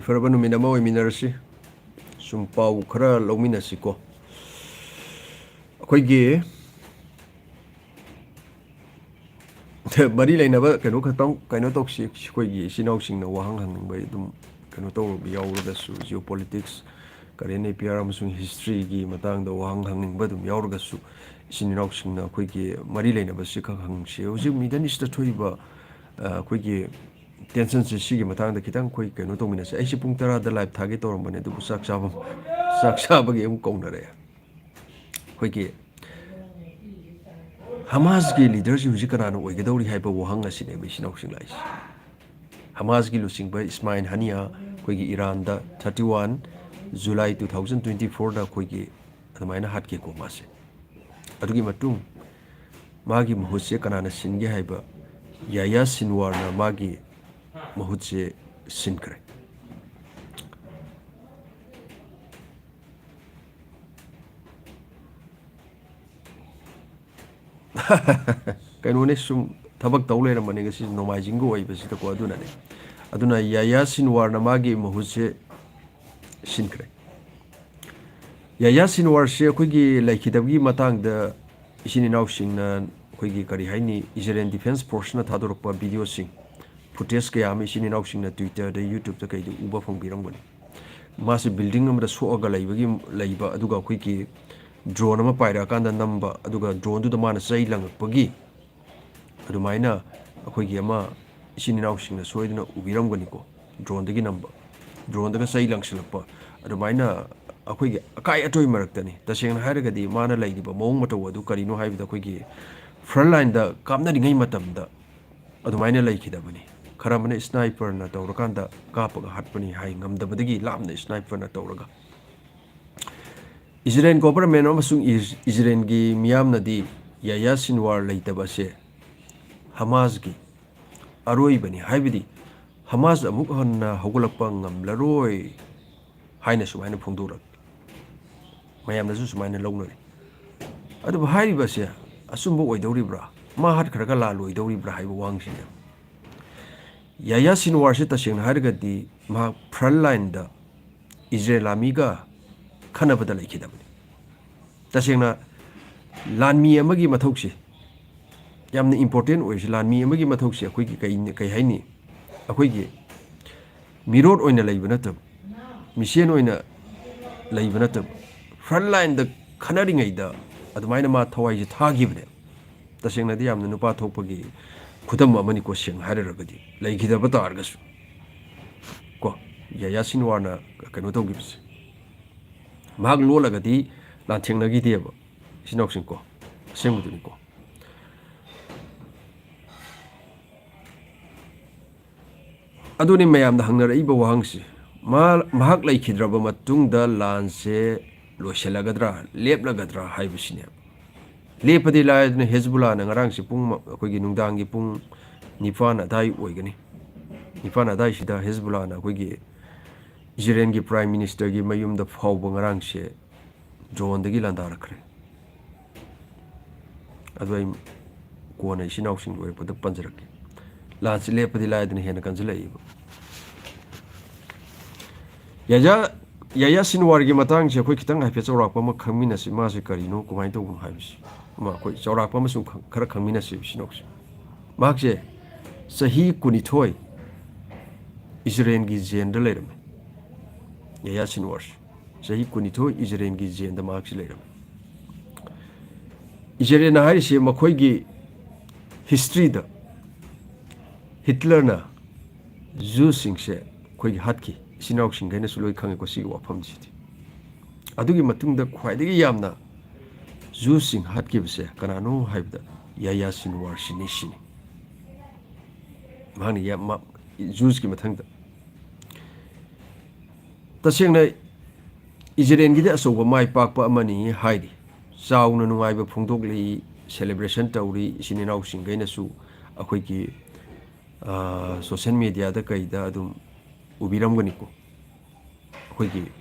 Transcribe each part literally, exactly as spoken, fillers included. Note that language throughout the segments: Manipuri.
ꯐꯔꯕ ꯅꯨꯃꯤꯠ ꯑꯃ ꯑꯣꯏꯃꯤꯟꯅꯔꯁꯤ꯫ ꯁꯨꯝ ꯄꯥꯎ ꯈꯔ ꯂꯧꯃꯤꯟꯅꯁꯤꯀꯣ꯫ ꯑꯩꯈꯣꯏꯒꯤ ꯃꯔꯤ ꯂꯩꯅꯕ ꯀꯩꯅꯣ ꯈꯛꯇꯪ ꯀꯩꯅꯣ ꯇꯧꯁꯤ꯫ ꯑꯩꯈꯣꯏꯒꯤ ꯏꯆꯤꯟ ꯏꯅꯥꯎꯁꯤꯡꯅ ꯋꯥꯍꯪ ꯍꯪꯅꯤꯡꯕ ꯑꯗꯨꯝ ꯀꯩꯅꯣ ꯇꯧꯔꯨꯕ ꯌꯥꯎꯔꯒꯁꯨ, geopolitics, current affair ꯑꯃꯁꯨꯡ historyꯒꯤ ꯃꯇꯥꯡꯗ ꯋꯥꯍꯪ ꯍꯪꯅꯤꯡꯕ ꯑꯗꯨꯝ ꯌꯥꯎꯔꯒꯁꯨ, ꯏꯆꯤꯟ ꯏꯅꯥꯎꯁꯤꯡꯅ ꯑꯩꯈꯣꯏꯒꯤ ꯃꯔꯤ ꯂꯩꯅꯕꯁꯤ ꯈꯛ ꯍꯪꯁꯤ꯫ ꯍꯧꯖꯤꯛ Middle Eastꯇ ꯊꯣꯛꯏꯕ, ꯑ, ꯑꯩꯈꯣꯏꯒꯤ tensionꯁꯦ, ꯁꯤꯒꯤ ꯃꯇꯥꯡꯗ ꯈꯤꯇꯪ ꯑꯩꯈꯣꯏ ꯀꯩꯅꯣ ꯇꯧꯃꯤꯟꯅꯁꯦ꯫ ꯑꯩꯁꯦ ꯄꯨꯡ ꯇꯔꯥꯗ live ꯊꯥꯒꯦ ꯇꯧꯔꯝꯕꯅꯦ, ꯑꯗꯨꯕꯨ ꯆꯥꯛ ꯆꯥꯕ, ꯆꯥꯛ ꯆꯥꯕꯒꯤ ꯑꯃꯨꯛ ꯀꯧꯅꯔꯛꯑꯦ꯫ ꯑꯩꯈꯣꯏꯒꯤ ꯍꯃꯥꯁꯀꯤ leaderꯁꯤ ꯍꯧꯖꯤꯛ ꯀꯅꯥꯅ ꯑꯣꯏꯒꯗꯧꯔꯤ ꯍꯥꯏꯕ ꯋꯥꯍꯪ ꯑꯁꯤꯅꯦꯕ ꯏꯆꯤꯟ ꯏꯅꯥꯎꯁꯤꯡ ꯂꯥꯛꯏꯁꯦ꯫ ꯍꯃꯥꯁꯀꯤ ꯂꯨꯆꯤꯡꯕ ꯏꯁꯃꯥꯏꯜ ꯍꯅꯤꯌꯥ ꯑꯩꯈꯣꯏꯒꯤ ꯏꯔꯥꯟꯗ thirty one July two thousand twenty fourꯗ ꯑꯩꯈꯣꯏꯒꯤ ꯑꯗꯨꯃꯥꯏꯅ ꯍꯥꯠꯈꯤꯀꯣ ꯃꯥꯁꯦ꯫ ꯑꯗꯨꯒꯤ ꯃꯇꯨꯡ ꯃꯥꯒꯤ ꯃꯍꯨꯠꯁꯦ ꯀꯅꯥꯅ ꯁꯤꯟꯒꯦ ꯍꯥꯏꯕ, ꯌꯥꯌꯥ ꯁꯤꯟꯋꯥꯔꯅ ꯃꯥꯒꯤ ꯃꯍꯨꯠꯁꯦ ꯁꯤꯟꯈ꯭ꯔꯦ꯫ ꯀꯩꯅꯣꯅꯦ, ꯁꯨꯝ ꯊꯕꯛ ꯇꯧ ꯂꯩꯔꯝꯕꯅꯦ ꯉꯁꯤ ꯅꯣꯡꯃꯥꯏꯖꯤꯡꯒ ꯑꯣꯏꯕꯁꯤꯗꯀꯣ꯫ ꯑꯗꯨꯅꯅꯦ, ꯑꯗꯨꯅ ꯌꯥꯌꯥ ꯁꯤꯟꯋꯥꯔꯅ ꯃꯥꯒꯤ ꯃꯍꯨꯠꯁꯦ ꯁꯤꯟꯈ꯭ꯔꯦ꯫ ꯌꯥꯌꯥ ꯁꯤꯟꯋꯥꯔꯁꯦ ꯑꯩꯈꯣꯏꯒꯤ ꯂꯩꯈꯤꯗꯕꯒꯤ ꯃꯇꯥꯡꯗ ꯏꯆꯤꯟ ꯏꯅꯥꯎꯁꯤꯡꯅ, ꯑꯩꯈꯣꯏꯒꯤ ꯀꯔꯤ ꯍꯥꯏꯅꯤ, Israel Defense Forceꯅ ꯊꯥꯗꯣꯔꯛꯄ videoꯁꯤꯡ, footage ꯀꯌꯥ ꯑꯃ ꯏꯆꯤꯟ ꯏꯅꯥꯎꯁꯤꯡꯅ Twitterꯗ, YouTubeꯇ ꯀꯩꯗ ꯎꯕ ꯐꯪꯕꯤꯔꯝꯒꯅꯤ꯫ ꯃꯥꯁꯦ building ꯑꯃꯗ ꯁꯣꯛꯑꯒ ꯂꯩꯕꯒꯤ, ꯂꯩꯕ, ꯑꯗꯨꯒ ꯑꯩꯈꯣꯏꯒꯤ drone ꯑꯃ ꯄꯥꯏꯔꯛꯑꯀꯥꯟꯗ ꯅꯝꯕ, ꯑꯗꯨꯒ droneꯗꯨꯗ ꯃꯥꯅ ꯆꯩ ꯂꯪꯉꯛꯄꯒꯤ ꯑꯗꯨꯃꯥꯏꯅ ꯑꯩꯈꯣꯏꯒꯤ ꯑꯃ ꯏꯆꯤꯟ ꯏꯅꯥꯎꯁꯤꯡꯅ ꯁꯣꯏꯗꯅ ꯎꯕꯤꯔꯝꯒꯅꯤꯀꯣ, droneꯗꯒꯤ ꯅꯝꯕ, droneꯗꯒ ꯆꯩ ꯂꯪꯁꯤꯜꯂꯛꯄ, ꯑꯗꯨꯃꯥꯏꯅ ꯑꯩꯈꯣꯏꯒꯤ ꯑꯀꯥꯏ ꯑꯇꯣꯏ ꯃꯔꯛꯇꯅꯤ꯫ ꯇꯁꯦꯡꯅ ꯍꯥꯏꯔꯒꯗꯤ ꯃꯥꯅ ꯂꯩꯔꯤꯕ ꯃꯑꯣꯡ ꯃꯇꯧ ꯑꯗꯨ ꯀꯔꯤꯅꯣ ꯍꯥꯏꯕꯗ, ꯑꯩꯈꯣꯏꯒꯤ front lineꯗ ꯀꯥꯞꯅꯔꯤꯉꯩ ꯃꯇꯝꯗ ꯑꯗꯨꯃꯥꯏꯅ ꯂꯩꯈꯤꯗꯕꯅꯤ꯫ ꯈꯔ ꯑꯃꯅ sniperꯅ ꯇꯧꯔꯀꯥꯟꯗ ꯀꯥꯞꯄꯒ ꯍꯥꯠꯄꯅꯤ ꯍꯥꯏ, ꯉꯝꯗꯕꯗꯒꯤ ꯂꯥꯞꯅ sniperꯅ ꯇꯧꯔꯒ꯫ Israel government ꯑꯃꯁꯨꯡ ꯏꯁ-, ꯏꯁꯔꯦꯜꯒꯤ ꯃꯤꯌꯥꯝꯅꯗꯤ ꯌꯥꯌꯥ ꯁꯤꯟꯋꯥꯔ ꯂꯩꯇꯕ ꯑꯁꯦ ꯍꯃꯥꯁꯀꯤ ꯑꯔꯣꯏꯕꯅꯤ, ꯍꯥꯏꯕꯗꯤ ꯍꯃꯥꯁ ꯑꯃꯨꯛ ꯍꯟꯅ ꯍꯧꯒꯠꯂꯛꯄ ꯉꯝꯂꯔꯣꯏ ꯍꯥꯏꯅ ꯁꯨꯃꯥꯏꯅ ꯐꯣꯡꯗꯣꯔꯛꯏ꯫ ꯃꯌꯥꯝꯅꯁꯨ ꯁꯨꯃꯥꯏꯅ ꯂꯧꯅꯔꯤ꯫ ꯑꯗꯨꯕꯨ ꯍꯥꯏꯔꯤꯕꯁꯦ ꯑꯆꯨꯝꯕ ꯑꯣꯏꯗꯧꯔꯤꯕ꯭ꯔꯥ, ꯃꯥ ꯍꯥꯠꯈ꯭ꯔꯒ ꯂꯥꯜꯂꯣꯏꯗꯧꯔꯤꯕ꯭ꯔꯥ ꯍꯥꯏꯕ ꯋꯥꯍꯪꯁꯤꯅꯦ꯫ ꯌꯥꯌꯥ ꯁꯤꯟꯋꯥꯔꯁꯤ ꯇꯁꯦꯡꯅ ꯍꯥꯏꯔꯒꯗꯤ ꯃꯍꯥꯛ front lineꯗ ꯏꯖꯔꯦꯜ armyꯒ ꯈꯟꯅꯕꯗ ꯂꯩꯈꯤꯗꯕꯅꯤ꯫ ꯇꯁꯦꯡꯅ ꯂꯥꯟꯃꯤ ꯑꯃꯒꯤ ꯃꯊꯧꯁꯤ, ꯌꯥꯝꯅ important ꯑꯣꯏꯔꯤꯁꯤ, ꯂꯥꯟꯃꯤ ꯑꯃꯒꯤ ꯃꯊꯧꯁꯤ ꯑꯩꯈꯣꯏꯒꯤ ꯀꯩ, ꯀꯩ ꯍꯥꯏꯅꯤ, ꯑꯩꯈꯣꯏꯒꯤ ꯃꯤꯔꯣꯠ ꯑꯣꯏꯅ ꯂꯩꯕ ꯅꯠꯇꯕ, ꯃꯤꯁꯦꯟ ꯑꯣꯏꯅ ꯂꯩꯕ ꯅꯠꯇꯕ, front lineꯗ ꯈꯟꯅꯔꯤꯉꯩꯗ ꯑꯗꯨꯃꯥꯏꯅ ꯃꯥ ꯊꯋꯥꯏꯁꯦ ꯊꯥꯈꯤꯕꯅꯦ꯫ ꯇꯁꯦꯡꯅꯗꯤ ꯌꯥꯝꯅ ꯅꯨꯄꯥ ꯊꯣꯛꯄꯒꯤ ꯈꯨꯗꯝ ꯑꯃꯅꯤꯀꯣ, ꯁꯦꯡꯅ ꯍꯥꯏꯔꯨꯔꯒꯗꯤ꯫ ꯂꯩꯈꯤꯗꯕ ꯇꯥꯔꯒꯁꯨ ꯀꯣ, ꯌꯥꯌꯥ ꯁꯤꯟꯋꯥꯔꯅ ꯀꯩꯅꯣ ꯇꯧꯈꯤꯕꯁꯦ, ꯃꯍꯥꯛ ꯂꯣꯠꯂꯒꯗꯤ ꯂꯥꯟꯊꯦꯡꯅꯈꯤꯗꯦꯕ, ꯏꯆꯤꯟ ꯏꯅꯥꯎꯁꯤꯡ ꯀꯣ, ꯑꯁꯦꯡꯕꯗꯨꯅꯤꯀꯣ꯫ ꯑꯗꯨꯅꯤ ꯃꯌꯥꯝꯅ ꯍꯪꯅꯔꯛꯏꯕ ꯋꯥꯍꯪꯁꯤ, ꯃꯥ-, ꯃꯍꯥꯛ ꯂꯩꯈꯤꯗ꯭ꯔꯕ ꯃꯇꯨꯡꯗ ꯂꯥꯟꯁꯦ ꯂꯣꯏꯁꯤꯜꯂꯒꯗ꯭ꯔꯥ, ꯂꯦꯞꯂꯒꯗ꯭ꯔꯥ ꯍꯥꯏꯕꯁꯤꯅꯦꯕ꯫ ꯂꯦꯞꯄꯗꯤ ꯂꯥꯏꯗꯅ, ꯍꯦꯖꯕꯨꯂꯥꯅ ꯉꯔꯥꯡꯁꯦ ꯄꯨꯡ ꯃ-, ꯑꯩꯈꯣꯏꯒꯤ ꯅꯨꯡꯗꯥꯡꯒꯤ ꯄꯨꯡ ꯅꯤꯄꯥꯟ ꯑꯗꯥꯏ ꯑꯣꯏꯒꯅꯤ, ꯅꯤꯄꯥꯟ ꯑꯗꯥꯏꯁꯤꯗ ꯍꯦꯖꯕꯨꯂꯥꯅ ꯑꯩꯈꯣꯏꯒꯤ ꯏꯖꯔꯦꯜꯒꯤ Prime Ministerꯒꯤ ꯃꯌꯨꯝꯗ ꯐꯥꯎꯕ ꯉꯔꯥꯡꯁꯦ droneꯗꯒꯤ ꯂꯥꯟꯗꯥꯔꯛꯈ꯭ꯔꯦ꯫ ꯑꯗꯨ ꯑꯩ ꯀꯣꯟꯅ ꯏꯆꯤꯟ ꯏꯅꯥꯎꯁꯤꯡ ꯂꯣꯏꯔꯛꯄꯗ ꯄꯟꯖꯔꯛꯀꯦ꯫ ꯂꯥꯟꯁꯤ ꯂꯦꯞꯄꯗꯤ ꯂꯥꯏꯗꯅ ꯍꯦꯟꯅ ꯀꯟꯁꯤꯜꯂꯛꯏꯕ꯫ ꯌꯥꯌꯥ, ꯌꯥꯌꯥ ꯁꯤꯟꯋꯥꯔꯒꯤ ꯃꯇꯥꯡꯁꯦ ꯑꯩꯈꯣꯏ ꯈꯤꯇꯪ ꯍꯥꯏꯐꯦꯠ ꯆꯥꯎꯔꯥꯛꯄ ꯑꯃ ꯈꯪꯃꯤꯟꯅꯁꯤ꯫ ꯃꯥꯁꯦ ꯀꯔꯤꯅꯣ, ꯀꯃꯥꯏꯅ ꯇꯧꯕꯅꯣ ꯍꯥꯏꯕꯁꯤ ꯑꯃ ꯑꯩꯈꯣꯏ ꯆꯥꯎꯔꯥꯛꯄ ꯑꯃꯁꯨ ꯈꯪ-, ꯈꯔ ꯈꯪꯃꯤꯟꯅꯁꯤ ꯏꯆꯤꯟ ꯏꯅꯥꯎꯁꯤꯡ꯫ ꯃꯍꯥꯛꯁꯦ ꯆꯍꯤ ꯀꯨꯟꯅꯤꯊꯣꯏ ꯏꯖꯔꯦꯜꯒꯤ jailꯗ ꯂꯩꯔꯝꯃꯦ꯫ ꯌꯥꯌꯥ ꯁꯤꯟꯋꯥꯔꯁꯦ ꯆꯍꯤ ꯀꯨꯟꯅꯤꯊꯣꯏ ꯏꯖꯔꯦꯜꯒꯤ jailꯗ ꯃꯍꯥꯛꯁꯤ ꯂꯩꯔꯝꯃꯤ꯫ ꯏꯖꯔꯦꯜꯅ ꯍꯥꯏꯔꯤꯁꯦ ꯃꯈꯣꯏꯒꯤ historyꯗ ꯍꯤꯠꯂꯔꯅ Jewꯁꯁꯤꯡꯁꯦ ꯑꯩꯈꯣꯏꯒꯤ ꯍꯥꯠꯈꯤ꯫ ꯏꯆꯤꯟ ꯏꯅꯥꯎꯁꯤꯡꯈꯩꯅꯁꯨ ꯂꯣꯏ ꯈꯪꯉꯤꯀꯣ ꯁꯤꯒꯤ ꯋꯥꯐꯝꯁꯤꯗꯤ꯫ ꯑꯗꯨꯒꯤ ꯃꯇꯨꯡꯗ ꯈ꯭ꯋꯥꯏꯗꯒꯤ ꯌꯥꯝꯅ Jewꯁꯁꯤꯡ ꯍꯥꯠꯈꯤꯕꯁꯦ ꯀꯅꯥꯅꯣ ꯍꯥꯏꯕꯗ ꯌꯥꯌꯥ ꯁꯤꯟꯋꯥꯔꯁꯤꯅꯤ ꯁꯤꯅꯤ꯫ ꯃꯍꯥꯛꯅ ꯌꯥꯝ-, ꯃ-, Jewꯁꯀꯤ ꯃꯊꯪꯗ꯫ ꯇꯁꯦꯡꯅ ꯏꯖꯔꯦꯜꯒꯤꯗꯤ ꯑꯆꯧꯕ ꯃꯥꯏ ꯄꯥꯛꯄ ꯑꯃꯅꯤ ꯍꯥꯏꯔꯤ꯫ ꯆꯥꯎꯅ ꯅꯨꯡꯉꯥꯏꯕ ꯐꯣꯡꯗꯣꯛꯂꯤ, celebration ꯇꯧꯔꯤ꯫ ꯏꯆꯤꯟ ꯏꯅꯥꯎꯁꯤꯡꯈꯩꯅꯁꯨ ꯑꯩꯈꯣꯏꯒꯤ, ꯑ, social mediaꯗ ꯀꯩꯗ ꯑꯗꯨꯝ ꯎꯕꯤꯔꯝꯒꯅꯤꯀꯣ꯫ ꯑꯩꯈꯣꯏꯒꯤ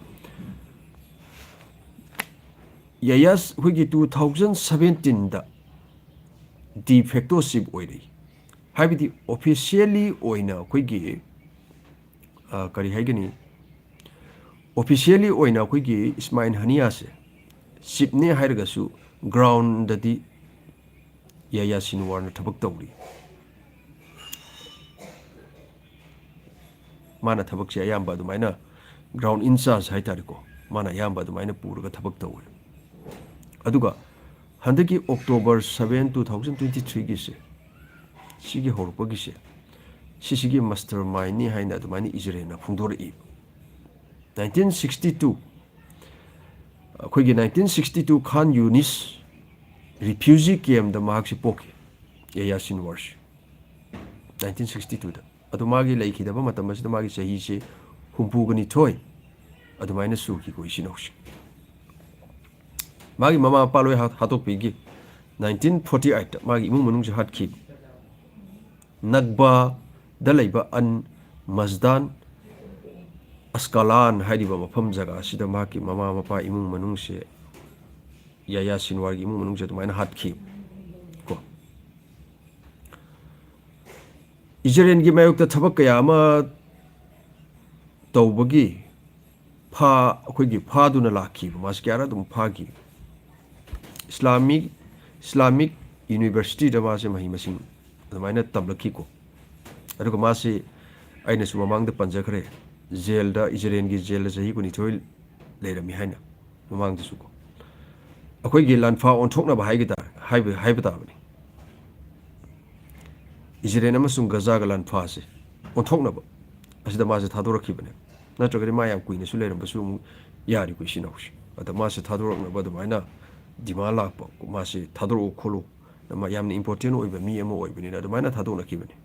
ꯌꯥꯌꯥꯁ, ꯑꯩꯈꯣꯏꯒꯤ two thousand seventeenꯗ de facto chief ꯑꯣꯏꯔꯛꯏ꯫ ꯍꯥꯏꯕꯗꯤ officially ꯑꯣꯏꯅ ꯑꯩꯈꯣꯏꯒꯤ, ꯑ, ꯀꯔꯤ ꯍꯥꯏꯒꯅꯤ, officially ꯑꯣꯏꯅ ꯑꯩꯈꯣꯏꯒꯤ ꯏꯁꯃꯥꯏꯜ ꯍꯅꯤꯌꯥꯁꯦ ꯆꯤꯞꯅꯦ ꯍꯥꯏꯔꯒꯁꯨ ground-ꯗꯗꯤ ꯌꯥꯌꯥ ꯁꯤꯟꯋꯥꯔꯅ ꯊꯕꯛ ꯇꯧꯔꯤ꯫ ꯃꯥꯅ ꯊꯕꯛꯁꯦ ꯑꯌꯥꯝꯕ ꯑꯗꯨꯃꯥꯏꯅ ground in charge ꯍꯥꯏꯇꯥꯔꯦꯀꯣ, ꯃꯥꯅ ꯑꯌꯥꯝꯕ ꯑꯗꯨꯃꯥꯏꯅ ꯄꯨꯔꯒ ꯊꯕꯛ ꯇꯧꯋꯦ꯫ ꯑꯗꯨꯒ ꯍꯟꯗꯛꯀꯤ October seven, two thousand twenty three-ꯒꯤꯁꯦ, ꯁꯤꯒꯤ ꯍꯧꯔꯛꯄꯒꯤꯁꯦ, ꯁꯤꯁꯤꯒꯤ mastermind-ꯅꯤ ꯍꯥꯏꯅ ꯑꯗꯨꯃꯥꯏꯅ ꯏꯖꯔꯦꯜꯅ ꯐꯣꯡꯗꯣꯔꯛꯏ꯫ Nineteen sixty two, ꯑꯩꯈꯣꯏꯒꯤ nineteen sixty two Khan Yunis refugee camp-ꯇ ꯃꯍꯥꯛꯁꯤ ꯄꯣꯛꯈꯤ, ꯌꯥꯌꯥ ꯁꯤꯟꯋꯥꯔꯁꯤ, nineteen sixty two-ꯗ꯫ ꯑꯗꯨ ꯃꯥꯒꯤ ꯂꯩꯈꯤꯗꯕ ꯃꯇꯝ ꯑꯁꯤꯗ ꯃꯥꯒꯤ ꯆꯍꯤꯁꯤ ꯍꯨꯝꯐꯨꯒ ꯅꯤꯊꯣꯏ ꯑꯗꯨꯃꯥꯏꯅ ꯁꯨꯈꯤꯀꯣ, ꯏꯆꯤꯟ ꯏꯅꯥꯎꯁꯤꯡ꯫ ꯃꯥꯒꯤ ꯃꯃꯥ ꯃꯄꯥ ꯂꯣꯏ ꯍꯥꯠ-, ꯍꯥꯠꯇꯣꯛꯄꯤꯈꯤ꯫ Nineteen forty eight-ꯇ ꯃꯥꯒꯤ ꯏꯃꯨꯡ ꯃꯅꯨꯡꯁꯦ ꯍꯥꯠꯈꯤ꯫ ꯅꯛꯕꯥꯗ ꯂꯩꯕ ꯑꯟ ꯃꯖꯗꯥꯟ ꯑꯁꯀꯥꯂꯥꯟ ꯍꯥꯏꯔꯤꯕ ꯃꯐꯝ ꯖꯒꯥ ꯑꯁꯤꯗ ꯃꯍꯥꯛꯀꯤ ꯃꯃꯥ ꯃꯄꯥ ꯏꯃꯨꯡ ꯃꯅꯨꯡꯁꯦ, ꯌꯥꯌꯥ ꯁꯤꯟꯋꯥꯔꯒꯤ ꯏꯃꯨꯡ ꯃꯅꯨꯡꯁꯦ ꯑꯗꯨꯃꯥꯏꯅ ꯍꯥꯠꯈꯤ ꯀꯣ꯫ ꯏꯖꯔꯦꯜꯒꯤ ꯃꯥꯌꯣꯛꯇ ꯊꯕꯛ ꯀꯌꯥ ꯑꯃ ꯇꯧꯕꯒꯤ ꯐꯥ-, ꯑꯩꯈꯣꯏꯒꯤ ꯐꯥꯗꯨꯅ ꯂꯥꯛꯈꯤꯕ, ꯃꯥꯁꯦ ꯀꯌꯥꯔ ꯑꯗꯨꯝ ꯐꯥꯈꯤ꯫ ꯏꯁꯂꯥꯃꯤꯛ, ꯏꯁꯂꯥꯃꯤꯛ ꯌꯨꯅꯤꯚꯔꯁꯤꯇꯤꯗ ꯃꯥꯁꯦ ꯃꯍꯩ ꯃꯁꯤꯡ ꯑꯗꯨꯃꯥꯏꯅ ꯇꯝꯂꯛꯈꯤꯀꯣ꯫ ꯑꯗꯨꯒ ꯃꯥꯁꯤ, ꯑꯩꯅꯁꯨ ꯃꯃꯥꯡꯗ ꯄꯟꯖꯈ꯭ꯔꯦ, ꯖꯦꯜꯗ, ꯏꯖꯔꯦꯜꯒꯤ ꯖꯦꯜꯗ ꯆꯍꯤ ꯀꯨꯟꯅꯤꯊꯣꯏ ꯂꯩꯔꯝꯃꯤ ꯍꯥꯏꯅ, ꯃꯃꯥꯡꯗꯁꯨꯀꯣ꯫ ꯑꯩꯈꯣꯏꯒꯤ ꯂꯥꯟꯐꯥ ꯑꯣꯟꯊꯣꯛꯅꯕ ꯍꯥꯏꯒ ꯇꯥꯔꯦ, ꯍꯥꯏꯕ, ꯍꯥꯏꯕ ꯇꯥꯕꯅꯤ꯫ ꯏꯖꯔꯦꯜ ꯑꯃꯁꯨꯡ ꯒꯖꯥꯒ ꯂꯥꯟꯐꯥꯁꯦ ꯑꯣꯟꯊꯣꯛꯅꯕ ꯑꯁꯤꯗ ꯃꯥꯁꯦ ꯊꯥꯗꯣꯔꯛꯈꯤꯕꯅꯦ꯫ ꯅꯠꯇ꯭ꯔꯒꯗꯤ ꯃꯥ ꯌꯥꯝ ꯀꯨꯏꯅꯁꯨ ꯂꯩꯔꯝꯕꯁꯨ ꯑꯃꯨꯛ ꯌꯥꯔꯤꯀꯣ, ꯏꯆꯤꯟ ꯏꯅꯥꯎꯁꯦ꯫ ꯑꯗ ꯃꯥꯁꯦ ꯊꯥꯗꯣꯔꯛꯅꯕ ꯑꯗꯨꯃꯥꯏꯅ demand ꯂꯥꯛꯄ, ꯃꯥꯁꯦ ꯊꯥꯗꯣꯔꯛꯑꯣ ꯈꯣꯠꯂꯣ, ꯃꯥ ꯌꯥꯝꯅ important ꯑꯣꯏꯕ ꯃꯤ ꯑꯃ ꯑꯣꯏꯕꯅꯤꯅ ꯑꯗꯨꯃꯥꯏꯅ ꯊꯥꯗꯣꯛꯅꯈꯤꯕꯅꯤ꯫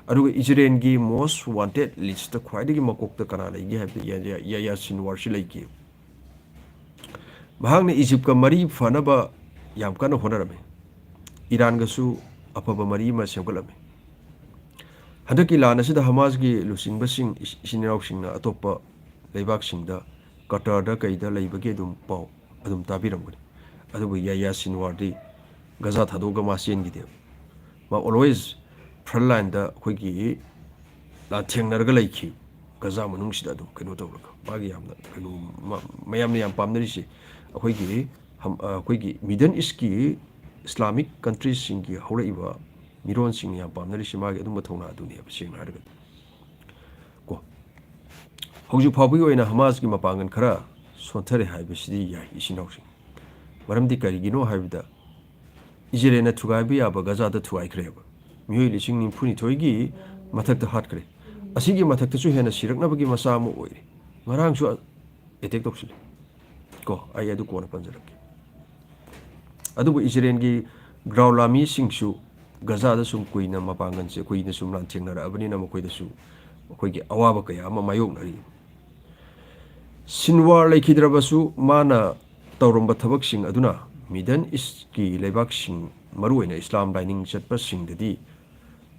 ꯑꯗꯨꯒ ꯏꯖꯔꯦꯜꯒꯤ most wanted list-ꯇ ꯈ꯭ꯋꯥꯏꯗꯒꯤ ꯃꯀꯣꯛꯇ ꯀꯅꯥ ꯂꯩꯒꯦ ꯍꯥꯏꯕꯗ ꯌꯥ-, ꯌꯥ-, ꯌꯥꯌꯥ ꯁꯤꯟꯋꯥꯔꯁꯤ ꯂꯩꯈꯤ꯫ ꯃꯍꯥꯛꯅ ꯏꯖꯤꯞꯀ ꯃꯔꯤ ꯐꯅꯕ ꯌꯥꯝ ꯀꯟꯅ ꯍꯣꯠꯅꯔꯝꯃꯤ꯫ ꯏꯔꯥꯟꯒꯁꯨ ꯑꯐꯕ ꯃꯔꯤ ꯑꯃ ꯁꯦꯝꯒꯠꯂꯝꯃꯤ꯫ ꯍꯟꯗꯛꯀꯤ ꯂꯥꯟ ꯑꯁꯤꯗ ꯍꯃꯥꯁꯒꯤ ꯂꯨꯆꯤꯡꯕꯁꯤꯡ, ꯏꯆ-, ꯏꯆꯤꯟ ꯏꯅꯥꯎꯁꯤꯡꯅ ꯑꯇꯣꯞꯄ ꯂꯩꯕꯥꯛꯁꯤꯡꯗ, ꯀꯇꯔꯗ ꯀꯩꯗ ꯂꯩꯕꯒꯤ ꯑꯗꯨꯝ ꯄꯥꯎ ꯑꯗꯨꯝ ꯇꯥꯕꯤꯔꯝꯒꯅꯤ꯫ ꯑꯗꯨꯕꯨ ꯌꯥꯌꯥ ꯁꯤꯟꯋꯥꯔꯗꯤ ꯒꯖꯥ ꯊꯥꯗꯣꯛꯑꯒ ꯃꯥ ꯆꯦꯟꯈꯤꯗꯦꯕ꯫ ꯃꯥ always front lineꯗ ꯑꯩꯈꯣꯏꯒꯤ ꯂꯥꯟꯊꯦꯡꯅꯔꯒ ꯂꯩꯈꯤ꯫ ꯒꯖꯥ ꯃꯅꯨꯡꯁꯤꯗ ꯑꯗꯨꯝ ꯀꯩꯅꯣ ꯇꯧꯔꯒ ꯃꯥꯒꯤ ꯌꯥꯝꯅ ꯀꯩꯅꯣ, ꯃ-, ꯃꯌꯥꯝꯅ ꯌꯥꯝ ꯄꯥꯝꯅꯔꯤꯁꯦ ꯑꯩꯈꯣꯏꯒꯤ ꯍꯝ-, ꯑ, ꯑꯩꯈꯣꯏꯒꯤ Middle Eastꯀꯤ Islamic countryꯁꯤꯡꯒꯤ ꯍꯧꯔꯛꯏꯕ ꯃꯤꯔꯣꯟꯁꯤꯡꯅ ꯌꯥꯝ ꯄꯥꯝꯅꯔꯤꯁꯦ ꯃꯥꯒꯤ ꯑꯗꯨꯝꯕ ꯊꯧꯅꯥ ꯑꯗꯨꯅꯦꯕ, ꯁꯦꯡꯅ ꯍꯥꯏꯔꯒꯗꯤ꯫ ꯀꯣ, ꯍꯧꯖꯤꯛ ꯐꯥꯎꯕꯒꯤ ꯑꯣꯏꯅ ꯍꯃꯥꯁꯀꯤ ꯃꯄꯥꯡꯒꯜ ꯈꯔ ꯁꯣꯟꯊꯔꯦ ꯍꯥꯏꯕꯁꯤꯗꯤ ꯌꯥꯏ, ꯏꯆꯤꯟ ꯏꯅꯥꯎꯁꯤꯡ꯫ ꯃꯔꯝꯗꯤ ꯀꯔꯤꯒꯤꯅꯣ ꯍꯥꯏꯕꯗ, ꯏꯖꯔꯦꯜꯅ ꯊꯨꯒꯥꯏꯕ ꯌꯥꯕ ꯒꯖꯥꯗ ꯊꯨꯒꯥꯏꯈ꯭ꯔꯦꯕ꯫ ꯃꯤꯑꯣꯏ ꯂꯤꯁꯤꯡ ꯅꯤꯐꯨꯅꯤꯊꯣꯏꯒꯤ ꯃꯊꯛꯇ ꯍꯥꯠꯈ꯭ꯔꯦ꯫ ꯑꯁꯤꯒꯤ ꯃꯊꯛꯇꯁꯨ ꯍꯦꯟꯅ ꯁꯤꯔꯛꯅꯕꯒꯤ ꯃꯆꯥꯛ ꯑꯃ ꯑꯣꯏꯔꯦ꯫ ꯉꯔꯥꯡꯁꯨ attack ꯇꯧꯁꯤꯜꯂꯤ꯫ ꯀꯣ, ꯑꯩ ꯑꯗꯨ ꯀꯣꯟꯅ ꯄꯟꯖꯔꯛꯀꯦ꯫ ꯑꯗꯨꯕꯨ ꯏꯖꯔꯦꯜꯒꯤ ground armyꯁꯤꯡꯁꯨ ꯒꯖꯥꯗ ꯁꯨꯝ ꯀꯨꯏꯅ ꯃꯄꯥꯡꯒꯜꯁꯦ ꯀꯨꯏꯅ ꯁꯨꯝ ꯂꯥꯟꯊꯦꯡꯅꯔꯛꯑꯕꯅꯤꯅ ꯃꯈꯣꯏꯗꯁꯨ ꯃꯈꯣꯏꯒꯤ ꯑꯋꯥꯕ ꯀꯌꯥ ꯑꯃ ꯃꯥꯌꯣꯛꯅꯔꯤ꯫ ꯁꯤꯟꯋꯥꯔ ꯂꯩꯈꯤꯗ꯭ꯔꯕꯁꯨ ꯃꯥꯅ ꯇꯧꯔꯝꯕ ꯊꯕꯛꯁꯤꯡ ꯑꯗꯨꯅ Middle Eastꯀꯤ ꯂꯩꯕꯥꯛꯁꯤꯡ, ꯃꯔꯨꯑꯣꯏꯅ ꯏꯁꯂꯥꯝ ꯂꯥꯏꯅꯤꯡ ꯆꯠꯄꯁꯤꯡꯗꯗꯤ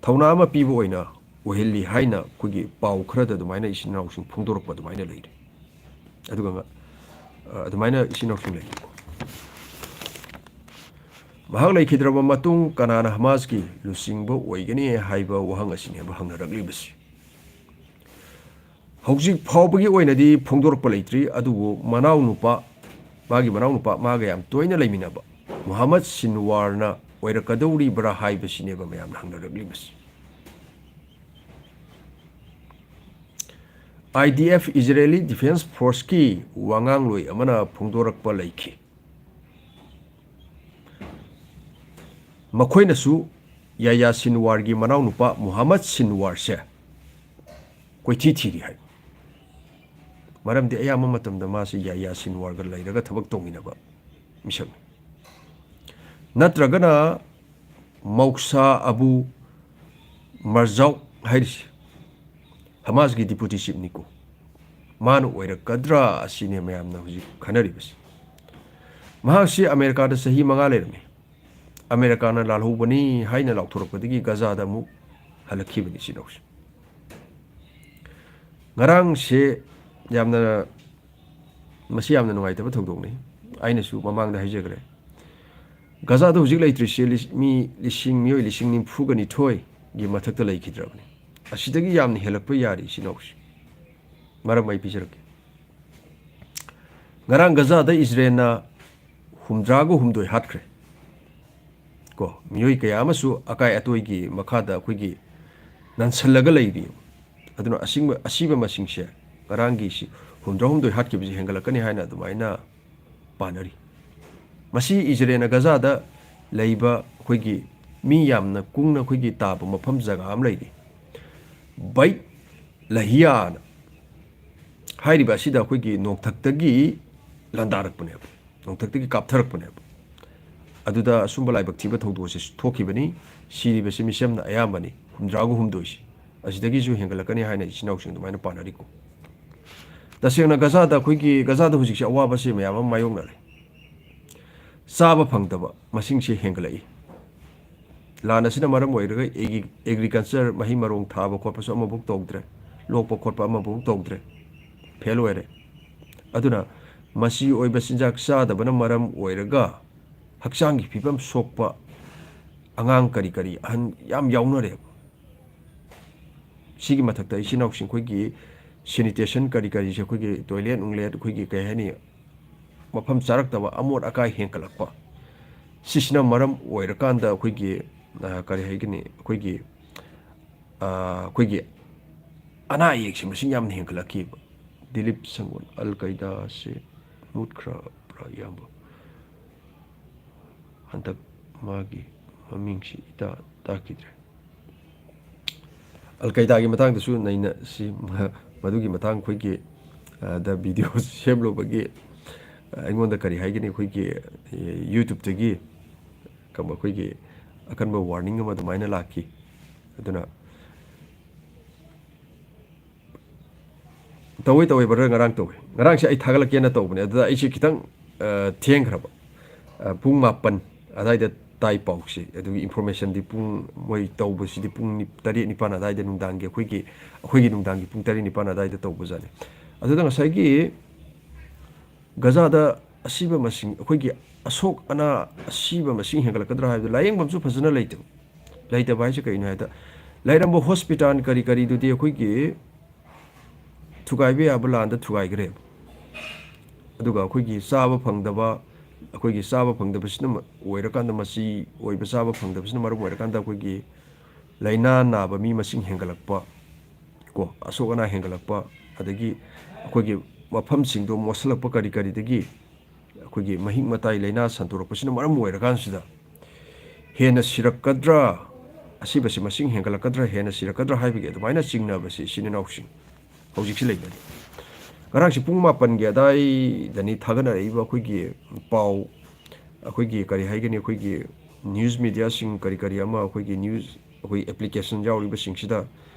ꯊꯧꯅꯥ ꯑꯃ ꯄꯤꯕ ꯑꯣꯏꯅ ꯑꯣꯏꯍꯜꯂꯤ ꯍꯥꯏꯅ ꯑꯩꯈꯣꯏꯒꯤ ꯄꯥꯎ ꯈꯔꯗ ꯑꯗꯨꯃꯥꯏꯅ ꯏꯆꯤꯟ ꯏꯅꯥꯎꯁꯤꯡ ꯐꯣꯡꯗꯣꯔꯛꯄ ꯑꯗꯨꯃꯥꯏꯅ ꯂꯩꯔꯦ꯫ ꯑꯗꯨꯒ ꯉ-, ꯑ, ꯑꯗꯨꯃꯥꯏꯅ ꯏꯆꯤꯟ ꯏꯅꯥꯎꯁꯤꯡ ꯂꯩꯔꯦꯀꯣ꯫ ꯃꯍꯥꯛ ꯂꯩꯈꯤꯗ꯭ꯔꯕ ꯃꯇꯨꯡ ꯀꯅꯥꯅ ꯍꯃꯥꯁꯀꯤ ꯂꯨꯆꯤꯡꯕ ꯑꯣꯏꯒꯅꯤ ꯍꯥꯏꯕ ꯋꯥꯍꯪ ꯑꯁꯤꯅꯦꯕ ꯍꯪꯅꯔꯛꯂꯤꯕꯁꯤ꯫ ꯍꯧꯖꯤꯛ ꯐꯥꯎꯕꯒꯤ ꯑꯣꯏꯅꯗꯤ ꯐꯣꯡꯗꯣꯔꯛꯄ ꯂꯩꯇ꯭ꯔꯤ, ꯑꯗꯨꯕꯨ ꯃꯅꯥꯎꯅꯨꯄꯥ, ꯃꯥꯒꯤ ꯃꯅꯥꯎꯅꯨꯄꯥ, ꯃꯥꯒ ꯌꯥꯝ ꯇꯣꯏꯅ ꯂꯩꯃꯤꯟꯅꯕ ꯃꯨꯍꯝꯃꯗ ꯁꯤꯟꯋꯥꯔꯅ ꯑꯣꯏꯔꯛꯀꯗꯧꯔꯤꯕ꯭ꯔꯥ ꯍꯥꯏꯕꯁꯤꯅꯦꯕ ꯃꯌꯥꯝꯅ ꯍꯪꯅꯔꯛꯂꯤꯕꯁꯤ꯫ IDF, Israeli Defense Forceꯀꯤ ꯋꯥꯉꯥꯡꯂꯣꯏ ꯑꯃꯅ ꯐꯣꯡꯗꯣꯔꯛꯄ ꯂꯩꯈꯤ꯫ ꯃꯈꯣꯏꯅꯁꯨ ꯌꯥꯌꯥ ꯁꯤꯟꯋꯥꯔꯒꯤ ꯃꯅꯥꯎꯅꯨꯄꯥ ꯃꯨꯍꯝꯃꯗ ꯁꯤꯟꯋꯥꯔꯁꯦ ꯀꯣꯏꯊꯤ ꯊꯤꯔꯤ ꯍꯥꯏ꯫ ꯃꯔꯝꯗꯤ ꯑꯌꯥꯝꯕ ꯃꯇꯝꯗ ꯃꯥꯁꯤ ꯌꯥꯌꯥ ꯁꯤꯟꯋꯥꯔꯒ ꯂꯩꯔꯒ ꯊꯕꯛ ꯇꯧꯃꯤꯟꯅꯕ ꯃꯤꯁꯛꯅꯤ꯫ ꯅꯠꯇ꯭ꯔꯒꯅ ꯃꯧꯁꯥ ꯑꯕꯨ ꯃꯔꯖꯥꯎ ꯍꯥꯏꯔꯤꯁꯤ ꯍꯃꯥꯁꯀꯤ deputy chiefꯅꯤꯀꯣ꯫ ꯃꯥꯅ ꯑꯣꯏꯔꯛꯀꯗ꯭ꯔꯥ ꯑꯁꯤꯅꯦ ꯃꯌꯥꯝꯅ ꯍꯧꯖꯤꯛ ꯈꯟꯅꯔꯤꯕꯁꯤ꯫ ꯃꯍꯥꯛꯁꯤ ꯑꯃꯦꯔꯤꯀꯥꯗ ꯆꯍꯤ ꯃꯉꯥ ꯂꯩꯔꯝꯃꯤ꯫ ꯑꯃꯦꯔꯤꯀꯥꯅ ꯂꯥꯜꯍꯧꯕꯅꯤ ꯍꯥꯏꯅ ꯂꯥꯎꯊꯣꯔꯛꯄꯗꯒꯤ ꯒꯖꯥꯗ ꯑꯃꯨꯛ ꯍꯜꯂꯛꯈꯤꯕꯅꯤ ꯏꯆꯤꯟ ꯏꯅꯥꯎꯁꯦ꯫ ꯉꯔꯥꯡꯁꯦ ꯌꯥꯝꯅ, ꯃꯁꯤ ꯌꯥꯝꯅ ꯅꯨꯡꯉꯥꯏꯇꯕ ꯊꯧꯗꯣꯛꯅꯤ꯫ ꯑꯩꯅꯁꯨ ꯃꯃꯥꯡꯗ ꯍꯥꯏꯖꯈ꯭ꯔꯦ, ꯒꯖꯥꯗ ꯍꯧꯖꯤꯛ ꯂꯩꯇ꯭ꯔꯤꯁꯦ ꯂꯤꯁ-, ꯃꯤ ꯂꯤꯁꯤꯡ, ꯃꯤꯑꯣꯏ ꯂꯤꯁꯤꯡ ꯅꯤꯐꯨꯒ ꯅꯤꯊꯣꯏ ꯒꯤ ꯃꯊꯛꯇ ꯂꯩꯈꯤꯗ꯭ꯔꯕꯅꯤ꯫ ꯑꯁꯤꯗꯒꯤ ꯌꯥꯝꯅ ꯍꯦꯜꯂꯛꯄ ꯌꯥꯔꯤ, ꯏꯆꯤꯟ ꯏꯅꯥꯎꯁꯤ꯫ ꯃꯔꯝ ꯑꯩ ꯄꯤꯖꯔꯛꯀꯦ꯫ ꯉꯔꯥꯡ ꯒꯖꯥꯗ ꯏꯖꯔꯦꯜꯅ ꯍꯨꯝꯗ꯭ꯔꯥꯒ ꯍꯨꯝꯗꯣꯏ ꯍꯥꯠꯈ꯭ꯔꯦ꯫ ꯀꯣ, ꯃꯤꯑꯣꯏ ꯀꯌꯥ ꯑꯃꯁꯨ ꯑꯀꯥꯏ ꯑꯇꯣꯏꯒꯤ ꯃꯈꯥꯗ ꯑꯩꯈꯣꯏꯒꯤ ꯅꯟꯁꯜꯂꯒ ꯂꯩꯔꯤ꯫ ꯑꯗꯨꯅ ꯑꯁꯤꯡꯕ, ꯑꯁꯤꯕ ꯃꯁꯤꯡꯁꯦ ꯉꯔꯥꯡꯒꯤ ꯁꯤ ꯍꯨꯝꯗ꯭ꯔꯥ ꯍꯨꯝꯗꯣꯏ ꯍꯥꯠꯈꯤꯕꯁꯤ ꯍꯦꯟꯒꯠꯂꯛꯀꯅꯤ ꯍꯥꯏꯅ ꯑꯗꯨꯃꯥꯏꯅ ꯄꯥꯅꯔꯤ꯫ ꯃꯁꯤ ꯏꯖꯔꯦꯜꯅ ꯒꯖꯥꯗ ꯂꯩꯕ ꯑꯩꯈꯣꯏꯒꯤ ꯃꯤ ꯌꯥꯝꯅ ꯀꯨꯡꯅ ꯑꯩꯈꯣꯏꯒꯤ ꯇꯥꯕ ꯃꯐꯝ ꯖꯒꯥ ꯑꯃ ꯂꯩꯔꯤ, ꯕꯩꯠ ꯂꯍꯤꯌꯥꯅ ꯍꯥꯏꯔꯤꯕ ꯑꯁꯤꯗ ꯑꯩꯈꯣꯏꯒꯤ ꯅꯣꯡꯊꯛꯇꯒꯤ ꯂꯥꯟꯗꯥꯔꯛꯄꯅꯦꯕ, ꯅꯣꯡꯊꯛꯇꯒꯤ ꯀꯥꯞꯊꯔꯛꯄꯅꯦꯕ꯫ ꯑꯗꯨꯗ ꯑꯁꯨꯝꯕ ꯂꯥꯏꯕꯛ ꯊꯤꯕ ꯊꯧꯗꯣꯛ ꯑꯁꯤ ꯊꯣꯛꯈꯤꯕꯅꯤ꯫ ꯁꯤꯔꯤꯕꯁꯤ ꯃꯤꯁꯦꯝꯅ ꯑꯌꯥꯝꯕꯅꯤ, ꯍꯨꯝꯗ꯭ꯔꯥꯒ ꯍꯨꯝꯗꯣꯏꯁꯤ꯫ ꯑꯁꯤꯗꯒꯤꯁꯨ ꯍꯦꯟꯒꯠꯂꯛꯀꯅꯤ ꯍꯥꯏꯅ ꯏꯆꯤꯟ ꯏꯅꯥꯎꯁꯤꯡ ꯑꯗꯨꯃꯥꯏꯅ ꯄꯥꯅꯔꯤꯀꯣ꯫ ꯇꯁꯦꯡꯅ ꯒꯖꯥꯗ, ꯑꯩꯈꯣꯏꯒꯤ ꯒꯖꯥꯗ ꯍꯧꯖꯤꯛꯁꯦ ꯑꯋꯥꯕꯁꯦ ꯃꯌꯥꯝ ꯑꯃ ꯃꯥꯌꯣꯛꯅꯔꯦ꯫ ꯆꯥꯕ ꯐꯪꯗꯕ ꯃꯁꯤꯡꯁꯦ ꯍꯦꯟꯒꯠꯂꯛꯏ꯫ ꯂꯥꯟ ꯑꯁꯤꯅ ꯃꯔꯝ ꯑꯣꯏꯔꯒ ꯑꯦꯒ꯭ꯔꯤ-, ꯑꯦꯒ꯭ꯔꯤꯀꯜꯆꯔ, ꯃꯍꯩ ꯃꯔꯣꯡ ꯊꯥꯕ ꯈꯣꯠꯄꯁꯨ ꯑꯃꯐꯥꯎ ꯇꯧꯗ꯭ꯔꯦ, ꯂꯣꯛꯄ ꯈꯣꯠꯄ ꯑꯃꯐꯥꯎ ꯇꯧꯗ꯭ꯔꯦ, ꯐꯦꯜ ꯑꯣꯏꯔꯦ꯫ ꯑꯗꯨꯅ ꯃꯆꯤ ꯑꯣꯏꯕ ꯆꯤꯟꯖꯥꯛ ꯆꯥꯗꯕꯅ ꯃꯔꯝ ꯑꯣꯏꯔꯒ ꯍꯛꯆꯥꯡꯒꯤ ꯐꯤꯕꯝ ꯁꯣꯛꯄ, ꯑꯉꯥꯡ ꯀꯔꯤ ꯀꯔꯤ ꯑꯍꯟ ꯌꯥꯝ ꯌꯥꯎꯅꯔꯦꯕ꯫ ꯁꯤꯒꯤ ꯃꯊꯛꯇ ꯏꯆꯤꯟ ꯏꯅꯥꯎꯁꯤꯡ ꯑꯩꯈꯣꯏꯒꯤ ꯁꯦꯅꯤꯇꯦꯁꯟ ꯀꯔꯤ ꯀꯔꯤꯁꯦ, ꯑꯩꯈꯣꯏꯒꯤ ꯇꯣꯏꯂꯦꯠ ꯅꯨꯡꯂꯦꯠ, ꯑꯩꯈꯣꯏꯒꯤ ꯀꯩ ꯍꯥꯏꯅꯤ, ꯃꯐꯝ ꯆꯥꯔꯛꯇꯕ, ꯑꯃꯣꯠ ꯑꯀꯥꯏ ꯍꯦꯟꯒꯠꯂꯛꯄ, ꯁꯤꯁꯤꯅ ꯃꯔꯝ ꯑꯣꯏꯔꯀꯥꯟꯗ ꯑꯩꯈꯣꯏꯒꯤ, ꯑ, ꯀꯔꯤ ꯍꯥꯏꯒꯅꯤ, ꯑꯩꯈꯣꯏꯒꯤ, ꯑ, ꯑꯩꯈꯣꯏꯒꯤ ꯑꯅꯥ ꯑꯌꯦꯛꯁꯦ ꯃꯁꯤꯡ ꯌꯥꯝꯅ ꯍꯦꯟꯒꯠꯂꯛꯈꯤꯕ꯫ ꯗꯤꯂꯤꯞ ꯁꯪꯒꯣꯜ, ꯑꯜ ꯀꯩꯗꯥꯁꯦ ꯃꯨꯠꯈ꯭ꯔꯕ꯭ꯔꯥ, ꯏꯌꯥꯝꯕ? ꯍꯟꯗꯛ ꯃꯥꯒꯤ ꯃꯃꯤꯡꯁꯤ ꯏꯇꯥ ꯇꯥꯈꯤꯗ꯭ꯔꯦ꯫ ꯑꯜ ꯀꯩꯗꯥꯒꯤ ꯃꯇꯥꯡꯗꯁꯨ ꯅꯩꯅ ꯁꯤ, ꯃꯗꯨꯒꯤ ꯃꯇꯥꯡ ꯑꯩꯈꯣꯏꯒꯤ, ꯑ, ꯗ ꯚꯤꯗꯤꯑꯣ ꯁꯦꯝꯂꯨꯕꯒꯤ, ꯑ, ꯑꯩꯉꯣꯟꯗ ꯀꯔꯤ ꯍꯥꯏꯒꯅꯤ, ꯑꯩꯈꯣꯏꯒꯤ, ꯑ, YouTube-ꯇꯒꯤ ꯀꯝꯕ ꯑꯩꯈꯣꯏꯒꯤ ꯑꯀꯟꯕ warning ꯑꯃ ꯑꯗꯨꯃꯥꯏꯅ ꯂꯥꯛꯈꯤ꯫ ꯑꯗꯨꯅ ꯇꯧꯋꯦ, ꯇꯧꯋꯦ, brother, ꯉꯔꯥꯡ ꯇꯧꯋꯦ꯫ ꯉꯔꯥꯡꯁꯦ ꯑꯩ ꯊꯥꯒꯠꯂꯛꯀꯦꯅ ꯇꯧꯕꯅꯦ, ꯑꯗꯨꯗ ꯑꯩꯁꯦ ꯈꯤꯇꯪ, ꯑ, ꯊꯦꯡꯈ꯭ꯔꯕ꯫ ꯑ, ꯄꯨꯡ ꯃꯥꯄꯟ ꯑꯗꯥꯏꯗ ꯇꯥꯏ ꯄꯥꯎꯁꯦ꯫ ꯑꯗꯨꯒꯤ information-ꯗꯤ ꯄꯨꯡ, ꯃꯣꯏ ꯇꯧꯕꯁꯤꯗꯤ ꯄꯨꯡ ꯅꯤ-, ꯇꯔꯦꯠ ꯅꯤꯄꯥꯟ ꯑꯗꯥꯏꯗ ꯅꯨꯡꯗꯥꯡꯒꯤ, ꯑꯩꯈꯣꯏꯒꯤ, ꯑꯩꯈꯣꯏꯒꯤ ꯅꯨꯡꯗꯥꯡꯒꯤ ꯄꯨꯡ ꯇꯔꯦꯠ ꯅꯤꯄꯥꯟ ꯑꯗꯥꯏꯗ ꯇꯧꯕꯖꯥꯠꯅꯤ꯫ ꯑꯗꯨꯗ ꯉꯁꯥꯏꯒꯤ ꯒꯖꯥꯗ ꯑꯁꯤꯕ ꯃꯁꯤꯡ, ꯑꯩꯈꯣꯏꯒꯤ ꯑꯁꯣꯛ ꯑꯅꯥ, ꯑꯁꯤꯕ ꯃꯁꯤꯡ ꯍꯦꯟꯒꯠꯂꯛꯀꯗ꯭ꯔꯥ ꯍꯥꯏꯕꯗꯨ ꯂꯥꯌꯦꯡꯐꯝꯁꯨ ꯐꯖꯅ ꯂꯩꯇꯕ꯫ ꯂꯩꯇꯕ ꯍꯥꯏꯁꯦ ꯀꯩꯅꯣ ꯍꯥꯏꯗ, ꯂꯩꯔꯝꯕ ꯍꯣꯁꯄꯤꯇꯥꯜ ꯀꯔꯤ ꯀꯔꯤꯗꯨꯗꯤ ꯑꯩꯈꯣꯏꯒꯤ ꯊꯨꯒꯥꯏꯕ ꯌꯥꯕ ꯂꯥꯟꯗ ꯊꯨꯒꯥꯏꯈ꯭ꯔꯦꯕ꯫ ꯑꯗꯨꯒ ꯑꯩꯈꯣꯏꯒꯤ ꯆꯥꯕ ꯐꯪꯗꯕ, ꯑꯩꯈꯣꯏꯒꯤ ꯆꯥꯕ ꯐꯪꯗꯕꯁꯤꯅ ꯃ-, ꯑꯣꯏꯔꯀꯥꯟꯗ, ꯃꯆꯤ ꯑꯣꯏꯕ ꯆꯥꯕ ꯐꯪꯗꯕꯁꯤꯅ ꯃꯔꯝ ꯑꯣꯏꯔꯀꯥꯟꯗ ꯑꯩꯈꯣꯏꯒꯤ ꯂꯥꯏꯅꯥ ꯅꯥꯕ ꯃꯤ ꯃꯁꯤꯡ ꯍꯦꯟꯒꯠꯂꯛꯄ, ꯀꯣ, ꯑꯁꯣꯛ ꯑꯅꯥ ꯍꯦꯟꯒꯠꯂꯛꯄ, ꯑꯗꯒꯤ ꯑꯩꯈꯣꯏꯒꯤ ꯃꯐꯝꯁꯤꯡꯗꯣ ꯃꯣꯠꯁꯤꯜꯂꯛꯄ, ꯀꯔꯤ ꯀꯔꯤꯗꯒꯤ ꯑꯩꯈꯣꯏꯒꯤ ꯃꯍꯤꯛ ꯃꯇꯥꯏ ꯂꯥꯏꯅꯥ ꯁꯟꯗꯣꯔꯛꯄꯁꯤꯅ ꯃꯔꯝ ꯑꯣꯏꯔꯀꯥꯟꯁꯤꯗ ꯍꯦꯟꯅ ꯁꯤꯔꯛꯀꯗ꯭ꯔꯥ, ꯑꯁꯤꯕꯁꯤ ꯃꯁꯤꯡ ꯍꯦꯟꯒꯠꯂꯛꯀꯗ꯭ꯔꯥ, ꯍꯦꯟꯅ ꯁꯤꯔꯛꯀꯗ꯭ꯔꯥ ꯍꯥꯏꯕꯒꯤ ꯑꯗꯨꯃꯥꯏꯅ ꯆꯤꯡꯅꯕꯁꯤ ꯏꯆꯤꯟ ꯏꯅꯥꯎꯁꯤꯡ ꯍꯧꯖꯤꯛꯁꯤ ꯂꯩꯅꯔꯤ꯫ ꯉꯔꯥꯡꯁꯤ ꯄꯨꯡ ꯃꯥꯄꯟꯒꯤ ꯑꯗꯥꯏꯗꯅꯤ ꯊꯥꯒꯠꯅꯔꯛꯏꯕ ꯑꯩꯈꯣꯏꯒꯤ ꯄꯥꯎ, ꯑꯩꯈꯣꯏꯒꯤ ꯀꯔꯤ ꯍꯥꯏꯒꯅꯤ, ꯑꯩꯈꯣꯏꯒꯤ ꯅ꯭ꯌꯨꯁ ꯃꯦꯗꯤꯌꯥꯁꯤꯡ ꯀꯔꯤ ꯀꯔꯤ ꯑꯃ, ꯑꯩꯈꯣꯏꯒꯤ ꯅ꯭ꯌꯨꯁ, ꯑꯩꯈꯣꯏ ꯑꯦꯄ꯭ꯂꯤꯀꯦꯁꯟ ꯌꯥꯎꯔꯤꯕꯁꯤꯡꯁꯤꯗ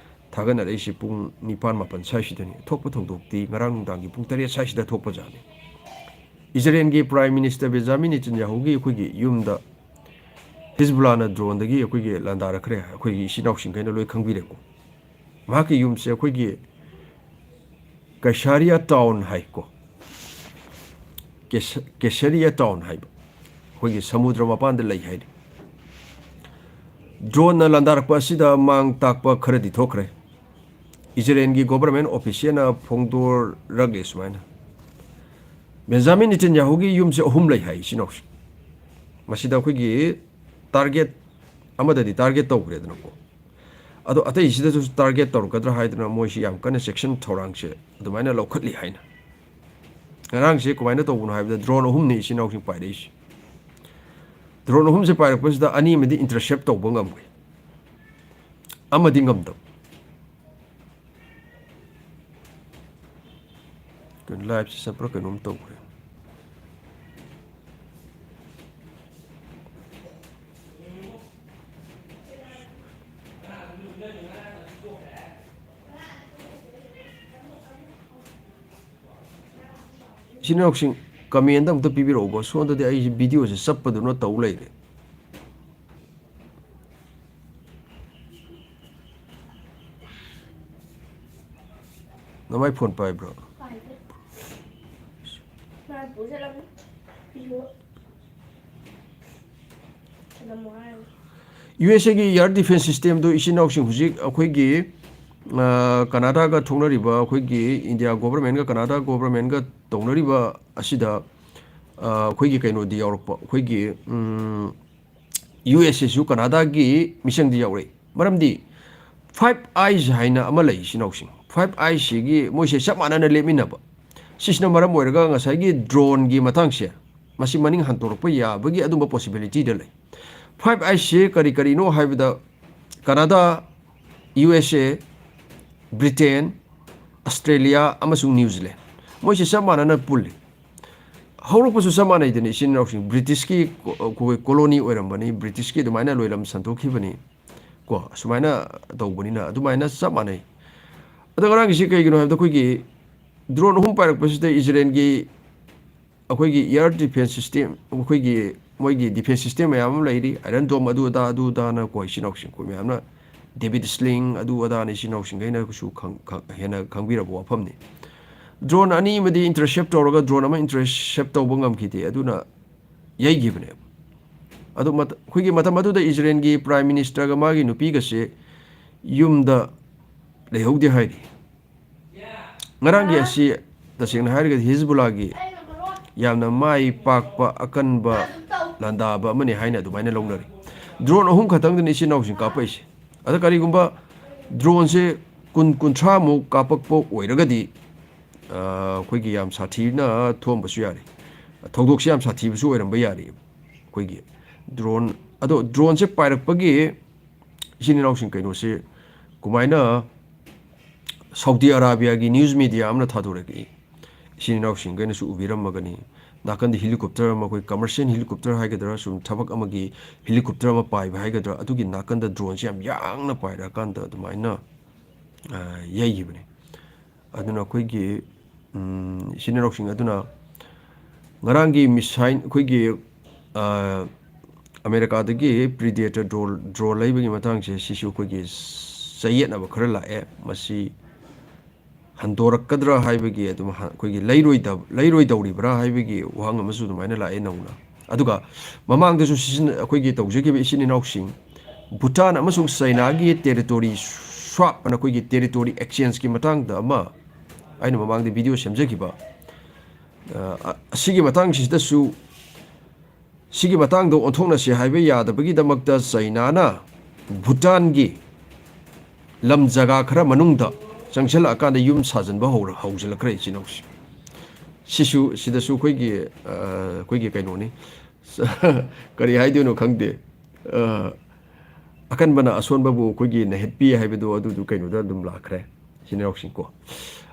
ꯊꯥꯒꯠꯅꯔꯛꯏꯁꯤ ꯄꯨꯡ ꯅꯤꯄꯥꯟ ꯃꯥꯄꯟ ꯁ꯭ꯋꯥꯏꯁꯤꯗꯅꯤ꯫ ꯊꯣꯛꯄ ꯊꯧꯗꯣꯛꯇꯤ ꯉꯔꯥꯡ ꯅꯨꯡꯗꯥꯡꯒꯤ ꯄꯨꯡ ꯇꯔꯦꯠ ꯁ꯭ꯋꯥꯏꯁꯤꯗ ꯊꯣꯛꯄꯖꯥꯠꯅꯤ꯫ ꯏꯖꯔꯦꯜꯒꯤ ꯄ꯭ꯔꯥꯏꯝ ꯃꯤꯅꯤꯁꯇꯔ ꯕꯦꯟꯖꯥꯃꯤꯟ ꯅꯦꯇꯟꯌꯥꯍꯨꯒꯤ ꯑꯩꯈꯣꯏꯒꯤ ꯌꯨꯝꯗ ꯍꯤꯖꯕꯨꯜꯂꯥꯅ ꯗ꯭ꯔꯣꯟꯗꯒꯤ ꯑꯩꯈꯣꯏꯒꯤ ꯂꯥꯟꯗꯥꯔꯛꯈ꯭ꯔꯦ, ꯑꯩꯈꯣꯏꯒꯤ ꯏꯆꯤꯟ ꯏꯅꯥꯎꯁꯤꯡꯈꯩꯅ ꯂꯣꯏ ꯈꯪꯕꯤꯔꯦꯀꯣ꯫ ꯃꯍꯥꯛꯀꯤ ꯌꯨꯝꯁꯦ ꯑꯩꯈꯣꯏꯒꯤ ꯀꯩꯁꯥꯔꯤꯌꯥ ꯇꯥꯎꯟ ꯍꯥꯏꯀꯣ, ꯀꯦꯁ-, ꯀꯦꯁꯥꯔꯤꯌꯥ ꯇꯥꯎꯟ ꯍꯥꯏꯕ, ꯑꯩꯈꯣꯏꯒꯤ ꯁꯃꯨꯗ꯭ꯔ ꯃꯄꯥꯟꯗ ꯂꯩ ꯍꯥꯏꯔꯤ꯫ ꯗ꯭ꯔꯣꯟꯅ ꯂꯥꯟꯗꯥꯔꯛꯄ ꯑꯁꯤꯗ ꯃꯥꯡ ꯇꯥꯛꯄ ꯈꯔꯗꯤ ꯊꯣꯛꯈ꯭ꯔꯦ꯫ ꯏꯖꯔꯦꯜꯒꯤ ꯒꯣꯕꯔꯃꯦꯟ ꯑꯣꯐꯤꯁꯤꯌꯦꯜꯅ ꯐꯣꯡꯗꯣꯔꯛꯂꯦ ꯁꯨꯃꯥꯏꯅ, ꯕꯦꯟꯖꯥꯃꯤꯟ ꯅꯦꯇꯟꯌꯥꯍꯨꯒꯤ ꯌꯨꯝꯁꯦ ꯑꯍꯨꯝ ꯂꯩ ꯍꯥꯏ, ꯏꯆꯤꯟ ꯏꯅꯥꯎꯁꯦ꯫ ꯃꯁꯤꯗ ꯑꯩꯈꯣꯏꯒꯤ ꯇꯥꯔꯒꯦꯠ ꯑꯃꯗꯗꯤ ꯇꯥꯔꯒꯦꯠ ꯇꯧꯈ꯭ꯔꯦꯗꯅꯀꯣ, ꯑꯗꯣ ꯑꯇꯩꯁꯤꯗꯁꯨ ꯇꯥꯔꯒꯦꯠ ꯇꯧꯔꯛꯀꯗ꯭ꯔꯥ ꯍꯥꯏꯗꯅ ꯃꯣꯏꯁꯤ ꯌꯥꯝ ꯀꯟꯅ ꯆꯦꯛꯁꯤꯟ ꯊꯧꯔꯥꯡꯁꯦ ꯑꯗꯨꯃꯥꯏꯅ ꯂꯧꯈꯠꯂꯤ ꯍꯥꯏꯅ꯫ ꯉꯔꯥꯡꯁꯦ ꯀꯃꯥꯏꯅ ꯇꯧꯕꯅꯣ ꯍꯥꯏꯕꯗ, ꯗ꯭ꯔꯣꯟ ꯑꯍꯨꯝꯅꯤ ꯏꯆꯤꯟ ꯏꯅꯥꯎꯁꯤꯡ ꯄꯥꯏꯔꯛꯏꯁꯦ꯫ ꯗ꯭ꯔꯣꯟ ꯑꯍꯨꯝꯁꯦ ꯄꯥꯏꯔꯛꯄꯁꯤꯗ ꯑꯅꯤ ꯑꯃꯗꯤ ꯏꯟꯇꯔꯁꯦꯞ ꯇꯧꯕ ꯉꯝꯈ꯭ꯔꯦ, ꯑꯃꯗꯤ ꯉꯝꯗꯕ꯫ ꯀꯩꯅꯣ, ꯂꯥꯏꯞꯁꯦ ꯆꯠꯄ꯭ꯔꯥ ꯀꯩꯅꯣꯝ ꯇꯧꯈ꯭ꯔꯦ꯫ ꯏꯆꯤꯟ ꯏꯅꯥꯎꯁꯤꯡ, ꯀꯃꯦꯟꯗ ꯑꯝꯇ ꯄꯤꯕꯤꯔꯛꯎꯕ꯫ ꯁꯣꯝꯗꯗꯤ ꯑꯩꯁꯦ ꯚꯤꯗꯤꯑꯣꯁꯦ ꯆꯞꯄꯗꯨꯅ ꯇꯧ ꯂꯩꯔꯦ꯫ ꯅꯃꯥꯏ ꯐꯣꯟ ꯄꯥꯏꯕ꯭ꯔꯣ? ꯄꯥꯏꯗꯦ꯫ ꯃꯥ ꯄꯨꯁꯤꯜꯂꯝꯃꯤ꯫ ꯄꯤꯌꯣ꯫ ꯊꯅꯝꯃꯣ ꯍꯥꯏꯔꯒ꯫ ꯌꯨ ꯑꯦꯁ ꯑꯦꯒꯤ ꯏꯌꯥꯔ ꯗꯤꯐꯦꯟꯁ ꯁꯤꯁꯇꯦꯝꯗꯨ, ꯏꯆꯤꯟ ꯏꯅꯥꯎꯁꯤꯡ, ꯍꯧꯖꯤꯛ ꯑꯩꯈꯣꯏꯒꯤ, ꯑ, ꯀꯅꯥꯗꯥꯒ ꯊꯣꯛꯅꯔꯤꯕ, ꯑꯩꯈꯣꯏꯒꯤ ꯏꯟꯗꯤꯌꯥ ꯒꯣꯕꯔꯃꯦꯟꯒ ꯀꯅꯥꯗꯥ ꯒꯣꯕꯔꯃꯦꯟꯒ ꯇꯧꯅꯔꯤꯕ ꯑꯁꯤꯗ, ꯑ, ꯑꯩꯈꯣꯏꯒꯤ ꯀꯩꯅꯣꯗꯤ ꯌꯥꯎꯔꯛꯄ, ꯑꯩꯈꯣꯏꯒꯤ, ꯎꯝ, ꯌꯨ ꯑꯦꯁ ꯑꯦꯁꯨ ꯀꯅꯥꯗꯥꯒꯤ ꯃꯤꯆꯪꯗꯤ ꯌꯥꯎꯔꯛꯏ꯫ ꯃꯔꯝꯗꯤ ꯐꯥꯏꯚ ꯑꯥꯏꯁ ꯍꯥꯏꯅ ꯑꯃ ꯂꯩ, ꯏꯆꯤꯟ ꯏꯅꯥꯎꯁꯤꯡ꯫ ꯐꯥꯏꯚ ꯑꯥꯏꯁꯁꯤꯒꯤ ꯃꯣꯏꯁꯦ ꯆꯞ ꯃꯥꯟꯅꯅ ꯂꯦꯞꯃꯤꯟꯅꯕ꯫ ꯁꯤꯁꯤꯅ ꯃꯔꯝ ꯑꯣꯏꯔꯒ ꯉꯁꯥꯏꯒꯤ ꯗ꯭ꯔꯣꯟꯒꯤ ꯃꯇꯥꯡꯁꯦ, ꯃꯁꯤ ꯃꯅꯤꯡ ꯍꯟꯗꯣꯔꯛꯄ ꯌꯥꯕꯒꯤ ꯑꯗꯨꯝꯕ ꯄꯣꯁꯤꯕꯤꯂꯤꯇꯤꯗ ꯂꯩ꯫ ꯐꯥꯏꯚ ꯑꯥꯏꯁꯁꯦ ꯀꯔꯤ ꯀꯔꯤꯅꯣ ꯍꯥꯏꯕꯗ, ꯀꯅꯥꯗꯥ, ꯌꯨ ꯑꯦꯁ ꯑꯦ, ꯕ꯭ꯔꯤꯇꯦꯟ, ꯑꯁꯇ꯭ꯔꯦꯂꯤꯌꯥ ꯑꯃꯁꯨꯡ ꯅ꯭ꯌꯨ ꯖꯤꯂꯦꯟ, ꯃꯣꯏꯁꯦ ꯆꯞ ꯃꯥꯟꯅꯅ ꯄꯨꯜꯂꯤ꯫ ꯍꯧꯔꯛꯄꯁꯨ ꯆꯞ ꯃꯥꯟꯅꯩꯗꯅ, ꯏꯆꯤꯟ ꯏꯅꯥꯎꯁꯤꯡ꯫ ꯕ꯭ꯔꯤꯇꯤꯁꯀꯤ ꯀꯣ-, ꯑꯩꯈꯣꯏ ꯀꯣꯂꯣꯅꯤ ꯑꯣꯏꯔꯝꯕꯅꯤ, ꯕ꯭ꯔꯤꯇꯤꯁꯀꯤ ꯑꯗꯨꯃꯥꯏꯅ ꯂꯣꯏꯂꯝ ꯁꯟꯗꯣꯛꯈꯤꯕꯅꯤ ꯀꯣ, ꯑꯁꯨꯃꯥꯏꯅ ꯇꯧꯕꯅꯤꯅ ꯑꯗꯨꯃꯥꯏꯅ ꯆꯞ ꯃꯥꯟꯅꯩ꯫ ꯑꯗꯣ ꯉꯔꯥꯡꯒꯤꯁꯤ ꯀꯩꯒꯤꯅꯣ ꯍꯥꯏꯕꯗ, ꯑꯩꯈꯣꯏꯒꯤ ꯗ꯭ꯔꯣꯟ ꯑꯍꯨꯝ ꯄꯥꯏꯔꯛꯄꯁꯤꯗ ꯏꯖꯔꯦꯜꯒꯤ ꯑꯩꯈꯣꯏꯒꯤ ꯏꯌꯥꯔ ꯗꯤꯐꯦꯟꯁ ꯁꯤꯁꯇꯦꯝ, ꯑꯩꯈꯣꯏꯒꯤ ꯃꯣꯏꯒꯤ ꯗꯤꯐꯦꯟꯁ ꯁꯤꯁꯇꯦꯝ ꯃꯌꯥꯝ ꯑꯃ ꯂꯩꯔꯤ, ꯑꯥꯏꯔꯟ ꯗꯣꯝ, ꯑꯗꯨ ꯑꯗꯥ, ꯑꯗꯨ ꯑꯗꯥꯅ ꯀꯣ, ꯏꯆꯤꯟ ꯏꯅꯥꯎꯁꯤꯡ ꯑꯩꯈꯣꯏ ꯃꯌꯥꯝꯅ, ꯗꯦꯕꯤꯠ ꯁ꯭ꯂꯤꯡ, ꯑꯗꯨ ꯑꯗꯥꯅ ꯏꯆꯤꯟ ꯏꯅꯥꯎꯁꯤꯡꯈꯩꯅꯁꯨ ꯈꯪ-, ꯈꯪ-, ꯍꯦꯟꯅ ꯈꯪꯕꯤꯔꯕ ꯋꯥꯐꯝꯅꯤ꯫ ꯗ꯭ꯔꯣꯟ ꯑꯅꯤ ꯑꯃꯗꯤ ꯏꯟꯇꯔꯁꯦꯞ ꯇꯧꯔꯒ ꯗ꯭ꯔꯣꯟ ꯑꯃ ꯏꯟꯇꯔꯁꯦꯞ ꯇꯧꯕ ꯉꯝꯈꯤꯗꯦ, ꯑꯗꯨꯅ ꯌꯩꯈꯤꯕꯅꯦꯕ꯫ ꯑꯗꯨ ꯃꯇ-, ꯑꯩꯈꯣꯏꯒꯤ ꯃꯇꯝ ꯑꯗꯨꯗ ꯏꯖꯔꯦꯜꯒꯤ ꯄ꯭ꯔꯥꯏꯝ ꯃꯤꯅꯤꯁꯇꯔꯒ ꯃꯥꯒꯤ ꯅꯨꯄꯤꯒꯁꯦ ꯌꯨꯝꯗ ꯂꯩꯍꯧꯗꯦ ꯍꯥꯏꯔꯤ꯫ ꯉꯔꯥꯡꯒꯤ ꯑꯁꯤ ꯇꯁꯦꯡꯅ ꯍꯥꯏꯔꯒꯗꯤ ꯍꯤꯖꯕꯨꯜꯂꯥꯒꯤ ꯌꯥꯝꯅ ꯃꯥꯏ ꯄꯥꯛꯄ, ꯑꯀꯟꯕ ꯂꯥꯟꯗꯥꯕ ꯑꯃꯅꯤ ꯍꯥꯏꯅ ꯑꯗꯨꯃꯥꯏꯅ ꯂꯧꯅꯔꯤ꯫ ꯗ꯭ꯔꯣꯟ ꯑꯍꯨꯝ ꯈꯛꯇꯪꯗꯅꯤ ꯏꯆꯤꯟ ꯏꯅꯥꯎꯁꯤꯡ ꯀꯥꯞꯄꯛꯏꯁꯦ꯫ ꯑꯗ ꯀꯔꯤꯒꯨꯝꯕ ꯗ꯭ꯔꯣꯟꯁꯦ ꯀꯨꯟ, ꯀꯨꯟꯊ꯭ꯔꯥꯃꯨꯛ ꯀꯥꯞꯄꯛꯄ ꯑꯣꯏꯔꯒꯗꯤ, ꯑ, ꯑꯩꯈꯣꯏꯒꯤ ꯌꯥꯝ ꯁꯥꯊꯤꯅ ꯊꯣꯛꯑꯝꯕꯁꯨ ꯌꯥꯔꯤ, ꯊꯧꯗꯣꯛꯁꯦ ꯌꯥꯝ ꯁꯥꯊꯤꯕꯁꯨ ꯑꯣꯏꯔꯝꯕ ꯌꯥꯔꯤ꯫ ꯑꯩꯈꯣꯏꯒꯤ ꯗ꯭ꯔꯣꯟ, ꯑꯗꯣ ꯗ꯭ꯔꯣꯟꯁꯦ ꯄꯥꯏꯔꯛꯄꯒꯤ ꯏꯆꯤꯟ ꯏꯅꯥꯎꯁꯤꯡ ꯀꯩꯅꯣꯁꯦ ꯀꯃꯥꯏꯅ ꯁꯥꯎꯗꯤ ꯑꯔꯥꯕꯤꯌꯥꯒꯤ ꯅ꯭ꯌꯨꯁ ꯃꯦꯗꯤꯌꯥ ꯑꯃꯅ ꯊꯥꯗꯣꯔꯛꯏ, ꯏꯆꯤꯟ ꯏꯅꯥꯎꯁꯤꯡꯈꯩꯅꯁꯨ ꯎꯕꯤꯔꯝꯃꯒꯅꯤ꯫ ꯅꯥꯀꯟꯗ ꯍꯦꯂꯤꯀꯣꯞꯇꯔ ꯑꯃ, ꯑꯩꯈꯣꯏ ꯀꯃꯔꯁꯤꯌꯦꯜ ꯍꯦꯂꯤꯀꯣꯞꯇꯔ ꯍꯥꯏꯒꯗ꯭ꯔꯥ, ꯁꯨꯝ ꯊꯕꯛ ꯑꯃꯒꯤ ꯍꯦꯂꯤꯀꯣꯞꯇꯔ ꯑꯃ ꯄꯥꯏꯕ ꯍꯥꯏꯒꯗ꯭ꯔꯥ, ꯑꯗꯨꯒꯤ ꯅꯥꯀꯟꯗ ꯗ꯭ꯔꯣꯟꯁꯦ ꯌꯥꯝ ꯌꯥꯡꯅ ꯄꯥꯏꯔꯛꯑꯀꯥꯟꯗ ꯑꯗꯨꯃꯥꯏꯅ, ꯑ, ꯌꯩꯈꯤꯕꯅꯤ꯫ ꯑꯗꯨꯅ ꯑꯩꯈꯣꯏꯒꯤ, ꯎꯝ, ꯏꯆꯤꯟ ꯏꯅꯥꯎꯁꯤꯡ ꯑꯗꯨꯅ ꯉꯔꯥꯡꯒꯤ ꯃꯤꯁꯥꯏꯜ, ꯑꯩꯈꯣꯏꯒꯤ, ꯑ, ꯑꯃꯦꯔꯤꯀꯥꯗꯒꯤ ꯄ꯭ꯔꯤꯗꯦꯇꯔ ꯗ꯭ꯔꯣꯟ, ꯗ꯭ꯔꯣꯟ ꯂꯩꯕꯒꯤ ꯃꯇꯥꯡꯁꯦ, ꯁꯤꯁꯨ ꯑꯩꯈꯣꯏꯒꯤ ꯆꯌꯦꯠꯅꯕ ꯈꯔ ꯂꯥꯛꯑꯦ꯫ ꯃꯁꯤ ꯍꯟꯗꯣꯔꯛꯀꯗ꯭ꯔꯥ ꯍꯥꯏꯕꯒꯤ, ꯑꯗꯨꯝ ꯍ-, ꯑꯩꯈꯣꯏꯒꯤ ꯂꯩꯔꯣꯏꯗ-, ꯂꯩꯔꯣꯏꯗꯧꯔꯤꯕ꯭ꯔꯥ ꯍꯥꯏꯕꯒꯤ ꯋꯥꯍꯪ ꯑꯃꯁꯨ ꯑꯗꯨꯃꯥꯏꯅ ꯂꯥꯛꯑꯦ ꯅꯧꯅ꯫ ꯑꯗꯨꯒ ꯃꯃꯥꯡꯗꯁꯨ ꯁꯤꯖꯤꯟꯅ-, ꯑꯩꯈꯣꯏꯒꯤ ꯇꯧꯖꯈꯤꯕ ꯏꯆꯤꯟ ꯏꯅꯥꯎꯁꯤꯡ, ꯚꯨꯇꯥꯟ ꯑꯃꯁꯨꯡ ꯆꯩꯅꯥꯒꯤ territory swap ꯑꯅ ꯑꯩꯈꯣꯏꯒꯤ territory exchangeꯀꯤ ꯃꯇꯥꯡꯗ ꯑꯃ ꯑꯩꯅ ꯃꯃꯥꯡꯗ video ꯁꯦꯝꯖꯈꯤꯕ, ꯑ, ꯑꯁꯤꯒꯤ ꯃꯇꯥꯡꯁꯤꯗꯁꯨ, ꯁꯤꯒꯤ ꯃꯇꯥꯡꯗ ꯑꯣꯟꯊꯣꯛꯅꯁꯤ ꯍꯥꯏꯕ ꯌꯥꯗꯕꯒꯤꯗꯃꯛꯇ ꯆꯩꯅꯥꯅ ꯚꯨꯇꯥꯟꯒꯤ ꯂꯝ ꯖꯒꯥ ꯈꯔ ꯃꯅꯨꯡꯗ ꯆꯪꯁꯤꯜꯂꯛꯑꯀꯥꯟꯗ ꯌꯨꯝ ꯁꯥꯖꯤꯟꯕ ꯍꯧꯔ-, ꯍꯧꯖꯤꯜꯂꯛꯈ꯭ꯔꯦ ꯏꯆꯤꯟ ꯏꯅꯥꯎꯁꯤꯡ꯫ ꯁꯤꯁꯨ, ꯁꯤꯗꯁꯨ ꯑꯩꯈꯣꯏꯒꯤ, ꯑ, ꯑꯩꯈꯣꯏꯒꯤ ꯀꯩꯅꯣꯅꯤ꯫ ꯀꯔꯤ ꯍꯥꯏꯗꯣꯏꯅꯣ ꯈꯪꯗꯦ꯫ ꯑ, ꯑꯀꯟꯕꯅ ꯑꯁꯣꯟꯕꯕꯨ ꯑꯩꯈꯣꯏꯒꯤ ꯅꯩꯍꯠꯄꯤ ꯍꯥꯏꯕꯗꯣ ꯑꯗꯨꯗꯨ ꯀꯩꯅꯣꯗ ꯑꯗꯨꯝ ꯂꯥꯛꯈ꯭ꯔꯦ, ꯏꯆꯤꯟ ꯏꯅꯥꯎꯁꯤꯡ ꯀꯣ꯫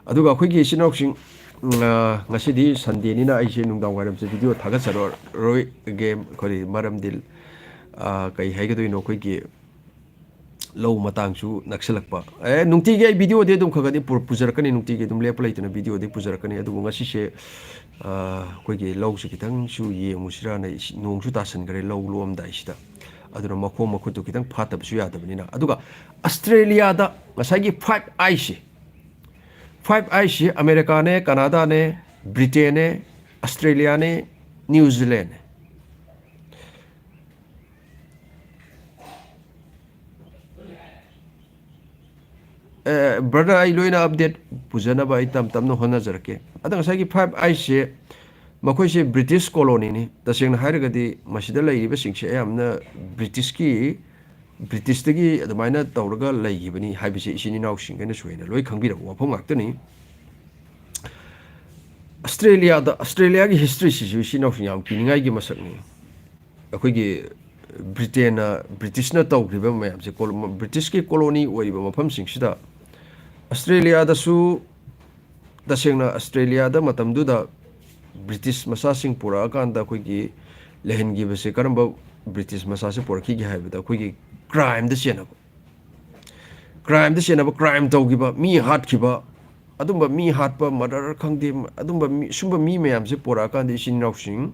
ꯑꯗꯨꯒ ꯑꯩꯈꯣꯏꯒꯤ ꯏꯆꯤꯟ ꯏꯅꯥꯎꯁꯤꯡ, ꯎꯝ, ꯑ, ꯉꯁꯤꯗꯤ Sundayꯅꯤꯅ ꯑꯩꯁꯦ ꯅꯨꯡꯗꯥꯡ ꯋꯥꯏꯔꯝꯁꯦ video ꯊꯥꯒꯠꯆꯔꯔꯣꯏꯒꯦ꯫ ꯑꯩꯈꯣꯏ ꯃꯔꯝꯗꯤ, ꯑ, ꯀꯩ ꯍꯥꯏꯒꯗꯣꯏꯅꯣ, ꯑꯩꯈꯣꯏꯒꯤ ꯂꯧ ꯃꯇꯥꯡꯁꯨ ꯅꯛꯁꯤꯜꯂꯛꯄ꯫ ꯑꯦ, ꯅꯨꯡꯇꯤꯒꯤ ꯑꯩ videoꯗꯤ ꯑꯗꯨꯝ ꯈꯔ ꯈꯔꯗꯤ ꯄꯨ-, ꯄꯨꯖꯔꯛꯀꯅꯤ, ꯅꯨꯡꯇꯤꯒꯤ ꯑꯗꯨꯝ ꯂꯦꯞꯄ ꯂꯩꯇꯅ videoꯗꯤ ꯄꯨꯖꯔꯛꯀꯅꯤ꯫ ꯑꯗꯨꯕꯨ ꯉꯁꯤꯁꯦ, ꯑ, ꯑꯩꯈꯣꯏꯒꯤ ꯂꯧꯁꯦ ꯈꯤꯇꯪꯁꯨ ꯌꯦꯡꯉꯨꯁꯤꯔꯥꯅ, ꯏꯁ-, ꯅꯣꯡꯁꯨ ꯇꯥꯁꯟꯈ꯭ꯔꯦ ꯂꯧ ꯂꯣꯛꯑꯝꯗꯥꯏꯁꯤꯗ꯫ ꯑꯗꯨꯅ ꯃꯈꯣꯡ ꯃꯈꯨꯠꯇꯨ ꯈꯤꯇꯪ ꯐꯥꯠꯇꯕꯁꯨ ꯌꯥꯗꯕꯅꯤꯅ꯫ ꯑꯗꯨꯒ ꯑꯁꯇ꯭ꯔꯦꯂꯤꯌꯥꯗ ꯉꯁꯥꯏꯒꯤ Five Eyesꯁꯦ, Five Eyesꯁꯦ ꯑꯃꯦꯔꯤꯀꯥꯅꯦ, ꯀꯅꯥꯗꯥꯅꯦ, ꯕ꯭ꯔꯤꯇꯦꯟꯅꯦ, ꯑꯁꯇ꯭ꯔꯦꯂꯤꯌꯥꯅꯦ, ꯅ꯭ꯌꯨ ꯖꯤꯂꯦꯟꯅꯦ꯫ ꯑꯦ, brother, ꯑꯩ ꯂꯣꯏꯅ update ꯄꯨꯖꯅꯕ ꯑꯩ ꯇꯞ ꯇꯞꯅ ꯍꯣꯠꯅꯖꯔꯛꯀꯦ꯫ ꯑꯗ ꯉꯁꯥꯏꯒꯤ Five Eyesꯁꯦ, ꯃꯈꯣꯏꯁꯦ British colonyꯅꯤ꯫ ꯇꯁꯦꯡꯅ ꯍꯥꯏꯔꯒꯗꯤ ꯃꯁꯤꯗ ꯂꯩꯔꯤꯕꯁꯤꯡꯁꯦ ꯑꯌꯥꯝꯕꯅ Britishꯀꯤ, Britishꯇꯒꯤ ꯑꯗꯨꯃꯥꯏꯅ ꯇꯧꯔꯒ ꯂꯩꯈꯤꯕꯅꯤ ꯍꯥꯏꯕꯁꯦ ꯏꯆꯤꯟ ꯏꯅꯥꯎꯁꯤꯡꯈꯩꯅꯁꯨ ꯍꯦꯟꯅ ꯂꯣꯏ ꯈꯪꯕꯤꯔꯕ ꯋꯥꯐꯝ ꯉꯥꯛꯇꯅꯤ꯫ ꯑꯁꯇ꯭ꯔꯦꯂꯤꯌꯥꯗ, ꯑꯁꯇ꯭ꯔꯦꯂꯤꯌꯥꯒꯤ historyꯁꯤꯁꯨ ꯏꯆꯤꯟ ꯏꯅꯥꯎꯁꯤꯡ ꯌꯥꯝ ꯀꯤꯅꯤꯡꯉꯥꯏꯒꯤ ꯃꯁꯛꯅꯤ꯫ ꯑꯩꯈꯣꯏꯒꯤ ꯕ꯭ꯔꯤꯇꯦꯟꯅ, Britishꯅ ꯇꯧꯈ꯭ꯔꯤꯕ ꯃꯌꯥꯝꯁꯦ, ꯀꯣ-, Britishꯀꯤ colony ꯑꯣꯏꯔꯤꯕ ꯃꯐꯝꯁꯤꯡꯁꯤꯗ ꯑꯁꯇ꯭ꯔꯦꯂꯤꯌꯥꯗꯁꯨ, ꯇꯁꯦꯡꯅ ꯑꯁꯇ꯭ꯔꯦꯂꯤꯌꯥꯗ ꯃꯇꯝꯗꯨꯗ British ꯃꯆꯥꯁꯤꯡ ꯄꯨꯔꯛꯑꯀꯥꯟꯗ ꯑꯩꯈꯣꯏꯒꯤ ꯂꯩꯍꯟꯈꯤꯕꯁꯦ, ꯀꯔꯝꯕ British ꯃꯆꯥꯁꯦ ꯄꯨꯔꯛꯈꯤꯒꯦ ꯍꯥꯏꯕꯗ, ꯑꯩꯈꯣꯏꯒꯤ crimeꯗ ꯆꯦꯟꯅꯕ, crimeꯗ ꯆꯦꯟꯅꯕ, crime ꯇꯧꯈꯤꯕ, ꯃꯤ ꯍꯥꯠꯈꯤꯕ, ꯑꯗꯨꯝꯕ ꯃꯤ ꯍꯥꯠꯄ, murder ꯈꯪꯗꯦ, ꯑꯗꯨꯝꯕ ꯃꯤ, ꯁꯨꯝꯕ ꯃꯤ ꯃꯌꯥꯝꯁꯦ ꯄꯨꯔꯛꯑꯀꯥꯟꯗ ꯏꯆꯤꯟ ꯏꯅꯥꯎꯁꯤꯡ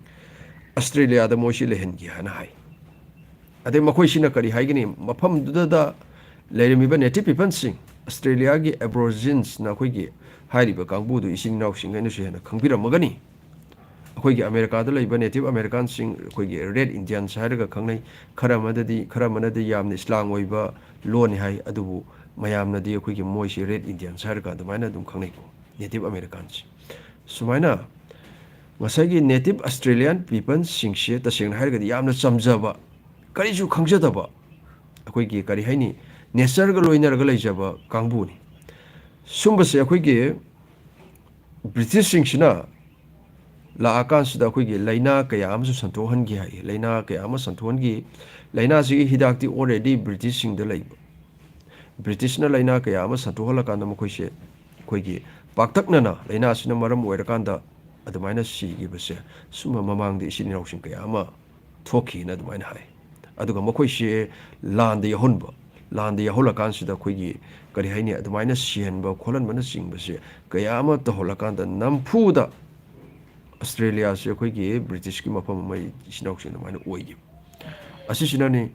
ꯑꯁꯇ꯭ꯔꯦꯂꯤꯌꯥꯗ ꯃꯣꯏꯁꯤ ꯂꯩꯍꯟꯈꯤ ꯍꯥꯏꯅ ꯍꯥꯏ꯫ ꯑꯗꯩ ꯃꯈꯣꯏꯁꯤꯅ ꯀꯔꯤ ꯍꯥꯏꯒꯅꯤ? ꯃꯐꯝꯗꯨꯗ ꯂꯩꯔꯝꯃꯤꯕ native peopleꯁꯤꯡ, ꯑꯁꯇ꯭ꯔꯦꯂꯤꯌꯥꯒꯤ Aborigines ꯑꯩꯈꯣꯏꯒꯤ ꯍꯥꯏꯔꯤꯕ ꯀꯥꯡꯕꯨꯗꯨ ꯏꯆꯤꯟ ꯏꯅꯥꯎꯁꯤꯡ ꯑꯩꯅꯁꯨ ꯍꯦꯟꯅ ꯈꯪꯕꯤꯔꯝꯃꯒꯅꯤ꯫ ꯑꯩꯈꯣꯏꯒꯤ ꯑꯃꯦꯔꯤꯀꯥꯗ ꯂꯩꯕ Native Americanꯁꯤꯡ, ꯑꯩꯈꯣꯏꯒꯤ Red Indians ꯍꯥꯏꯔꯒ ꯈꯪꯅꯩ, ꯈꯔ ꯑꯃꯗꯗꯤ, ꯈꯔ ꯑꯃꯅꯗꯤ ꯌꯥꯝꯅ slang ꯑꯣꯏꯕ ꯂꯣꯟꯅꯤ ꯍꯥꯏ, ꯑꯗꯨꯕꯨ ꯃꯌꯥꯝꯅꯗꯤ ꯑꯩꯈꯣꯏꯒꯤ ꯃꯣꯏꯁꯤ Red Indians ꯍꯥꯏꯔꯒ ꯑꯗꯨꯃꯥꯏꯅ ꯑꯗꯨꯝ ꯈꯪꯅꯩꯀꯣ, Native Americanꯁꯦ꯫ ꯁꯨꯃꯥꯏꯅ ꯉꯁꯥꯏꯒꯤ Native Australian peopleꯁꯤꯡꯁꯦ ꯇꯁꯦꯡꯅ ꯍꯥꯏꯔꯒꯗꯤ ꯌꯥꯝꯅ ꯆꯝꯖꯕ, ꯀꯔꯤꯁꯨ ꯈꯪꯖꯗꯕ, ꯑꯩꯈꯣꯏꯒꯤ ꯀꯔꯤ ꯍꯥꯏꯅꯤ, natureꯒ ꯂꯣꯏꯅꯔꯒ ꯂꯩꯖꯕ ꯀꯥꯡꯕꯨꯅꯤ꯫ ꯁꯨꯝꯕꯁꯦ ꯑꯩꯈꯣꯏꯒꯤ Britishꯁꯤꯡꯁꯤꯅ ꯂꯥꯛꯑꯀꯥꯟꯁꯤꯗ ꯑꯩꯈꯣꯏꯒꯤ ꯂꯥꯏꯅꯥ ꯀꯌꯥ ꯑꯃꯁꯨ ꯁꯟꯗꯣꯛꯍꯟꯈꯤ ꯍꯥꯏ꯫ ꯂꯥꯏꯅꯥ ꯀꯌꯥ ꯑꯃ ꯁꯟꯗꯣꯛꯍꯟꯈꯤ꯫ ꯂꯥꯏꯅꯥꯁꯤꯒꯤ ꯍꯤꯗꯥꯛꯇꯤ already Britishꯁꯤꯡꯗ ꯂꯩꯕ꯫ Britishꯅ ꯂꯥꯏꯅꯥ ꯀꯌꯥ ꯑꯃ ꯁꯟꯗꯣꯛꯍꯜꯂꯀꯥꯟꯗ ꯃꯈꯣꯏꯁꯦ ꯑꯩꯈꯣꯏꯒꯤ ꯄꯥꯛꯇꯛꯅꯅ ꯂꯥꯏꯅꯥꯁꯤꯅ ꯃꯔꯝ ꯑꯣꯏꯔꯀꯥꯟꯗ ꯑꯗꯨꯃꯥꯏꯅ ꯁꯤꯈꯤꯕꯁꯦ ꯁꯨꯝꯕ ꯃꯃꯥꯡꯗ ꯏꯆꯤꯟ ꯏꯅꯥꯎꯁꯤꯡ ꯀꯌꯥ ꯑꯃ ꯊꯣꯛꯈꯤꯅ ꯑꯗꯨꯃꯥꯏꯅ ꯍꯥꯏ꯫ ꯑꯗꯨꯒ ꯃꯈꯣꯏꯁꯦ ꯂꯥꯟꯗ ꯌꯥꯎꯍꯟꯕ, ꯂꯥꯟꯗ ꯌꯥꯎꯍꯜꯂꯀꯥꯟꯁꯤꯗ ꯑꯩꯈꯣꯏꯒꯤ ꯀꯔꯤ ꯍꯥꯏꯅꯤ, ꯑꯗꯨꯃꯥꯏꯅ ꯁꯤꯍꯟꯕ ꯈꯣꯠꯍꯟꯕꯅꯆꯤꯡꯕꯁꯦ ꯀꯌꯥ ꯑꯃ ꯇꯧꯍꯜꯂꯀꯥꯟꯗ ꯅꯝꯐꯨꯗ ꯑꯁꯇ꯭ꯔꯦꯂꯤꯌꯥꯁꯦ ꯑꯩꯈꯣꯏꯒꯤ ꯕ꯭ꯔꯤꯇꯤꯁꯀꯤ ꯃꯐꯝ ꯑꯃ ꯏꯆꯤꯟ ꯏꯅꯥꯎꯁꯤꯡ ꯑꯗꯨꯃꯥꯏꯅ ꯑꯣꯏꯈꯤꯕ꯫ ꯑꯁꯤꯁꯤꯅꯅꯤ꯫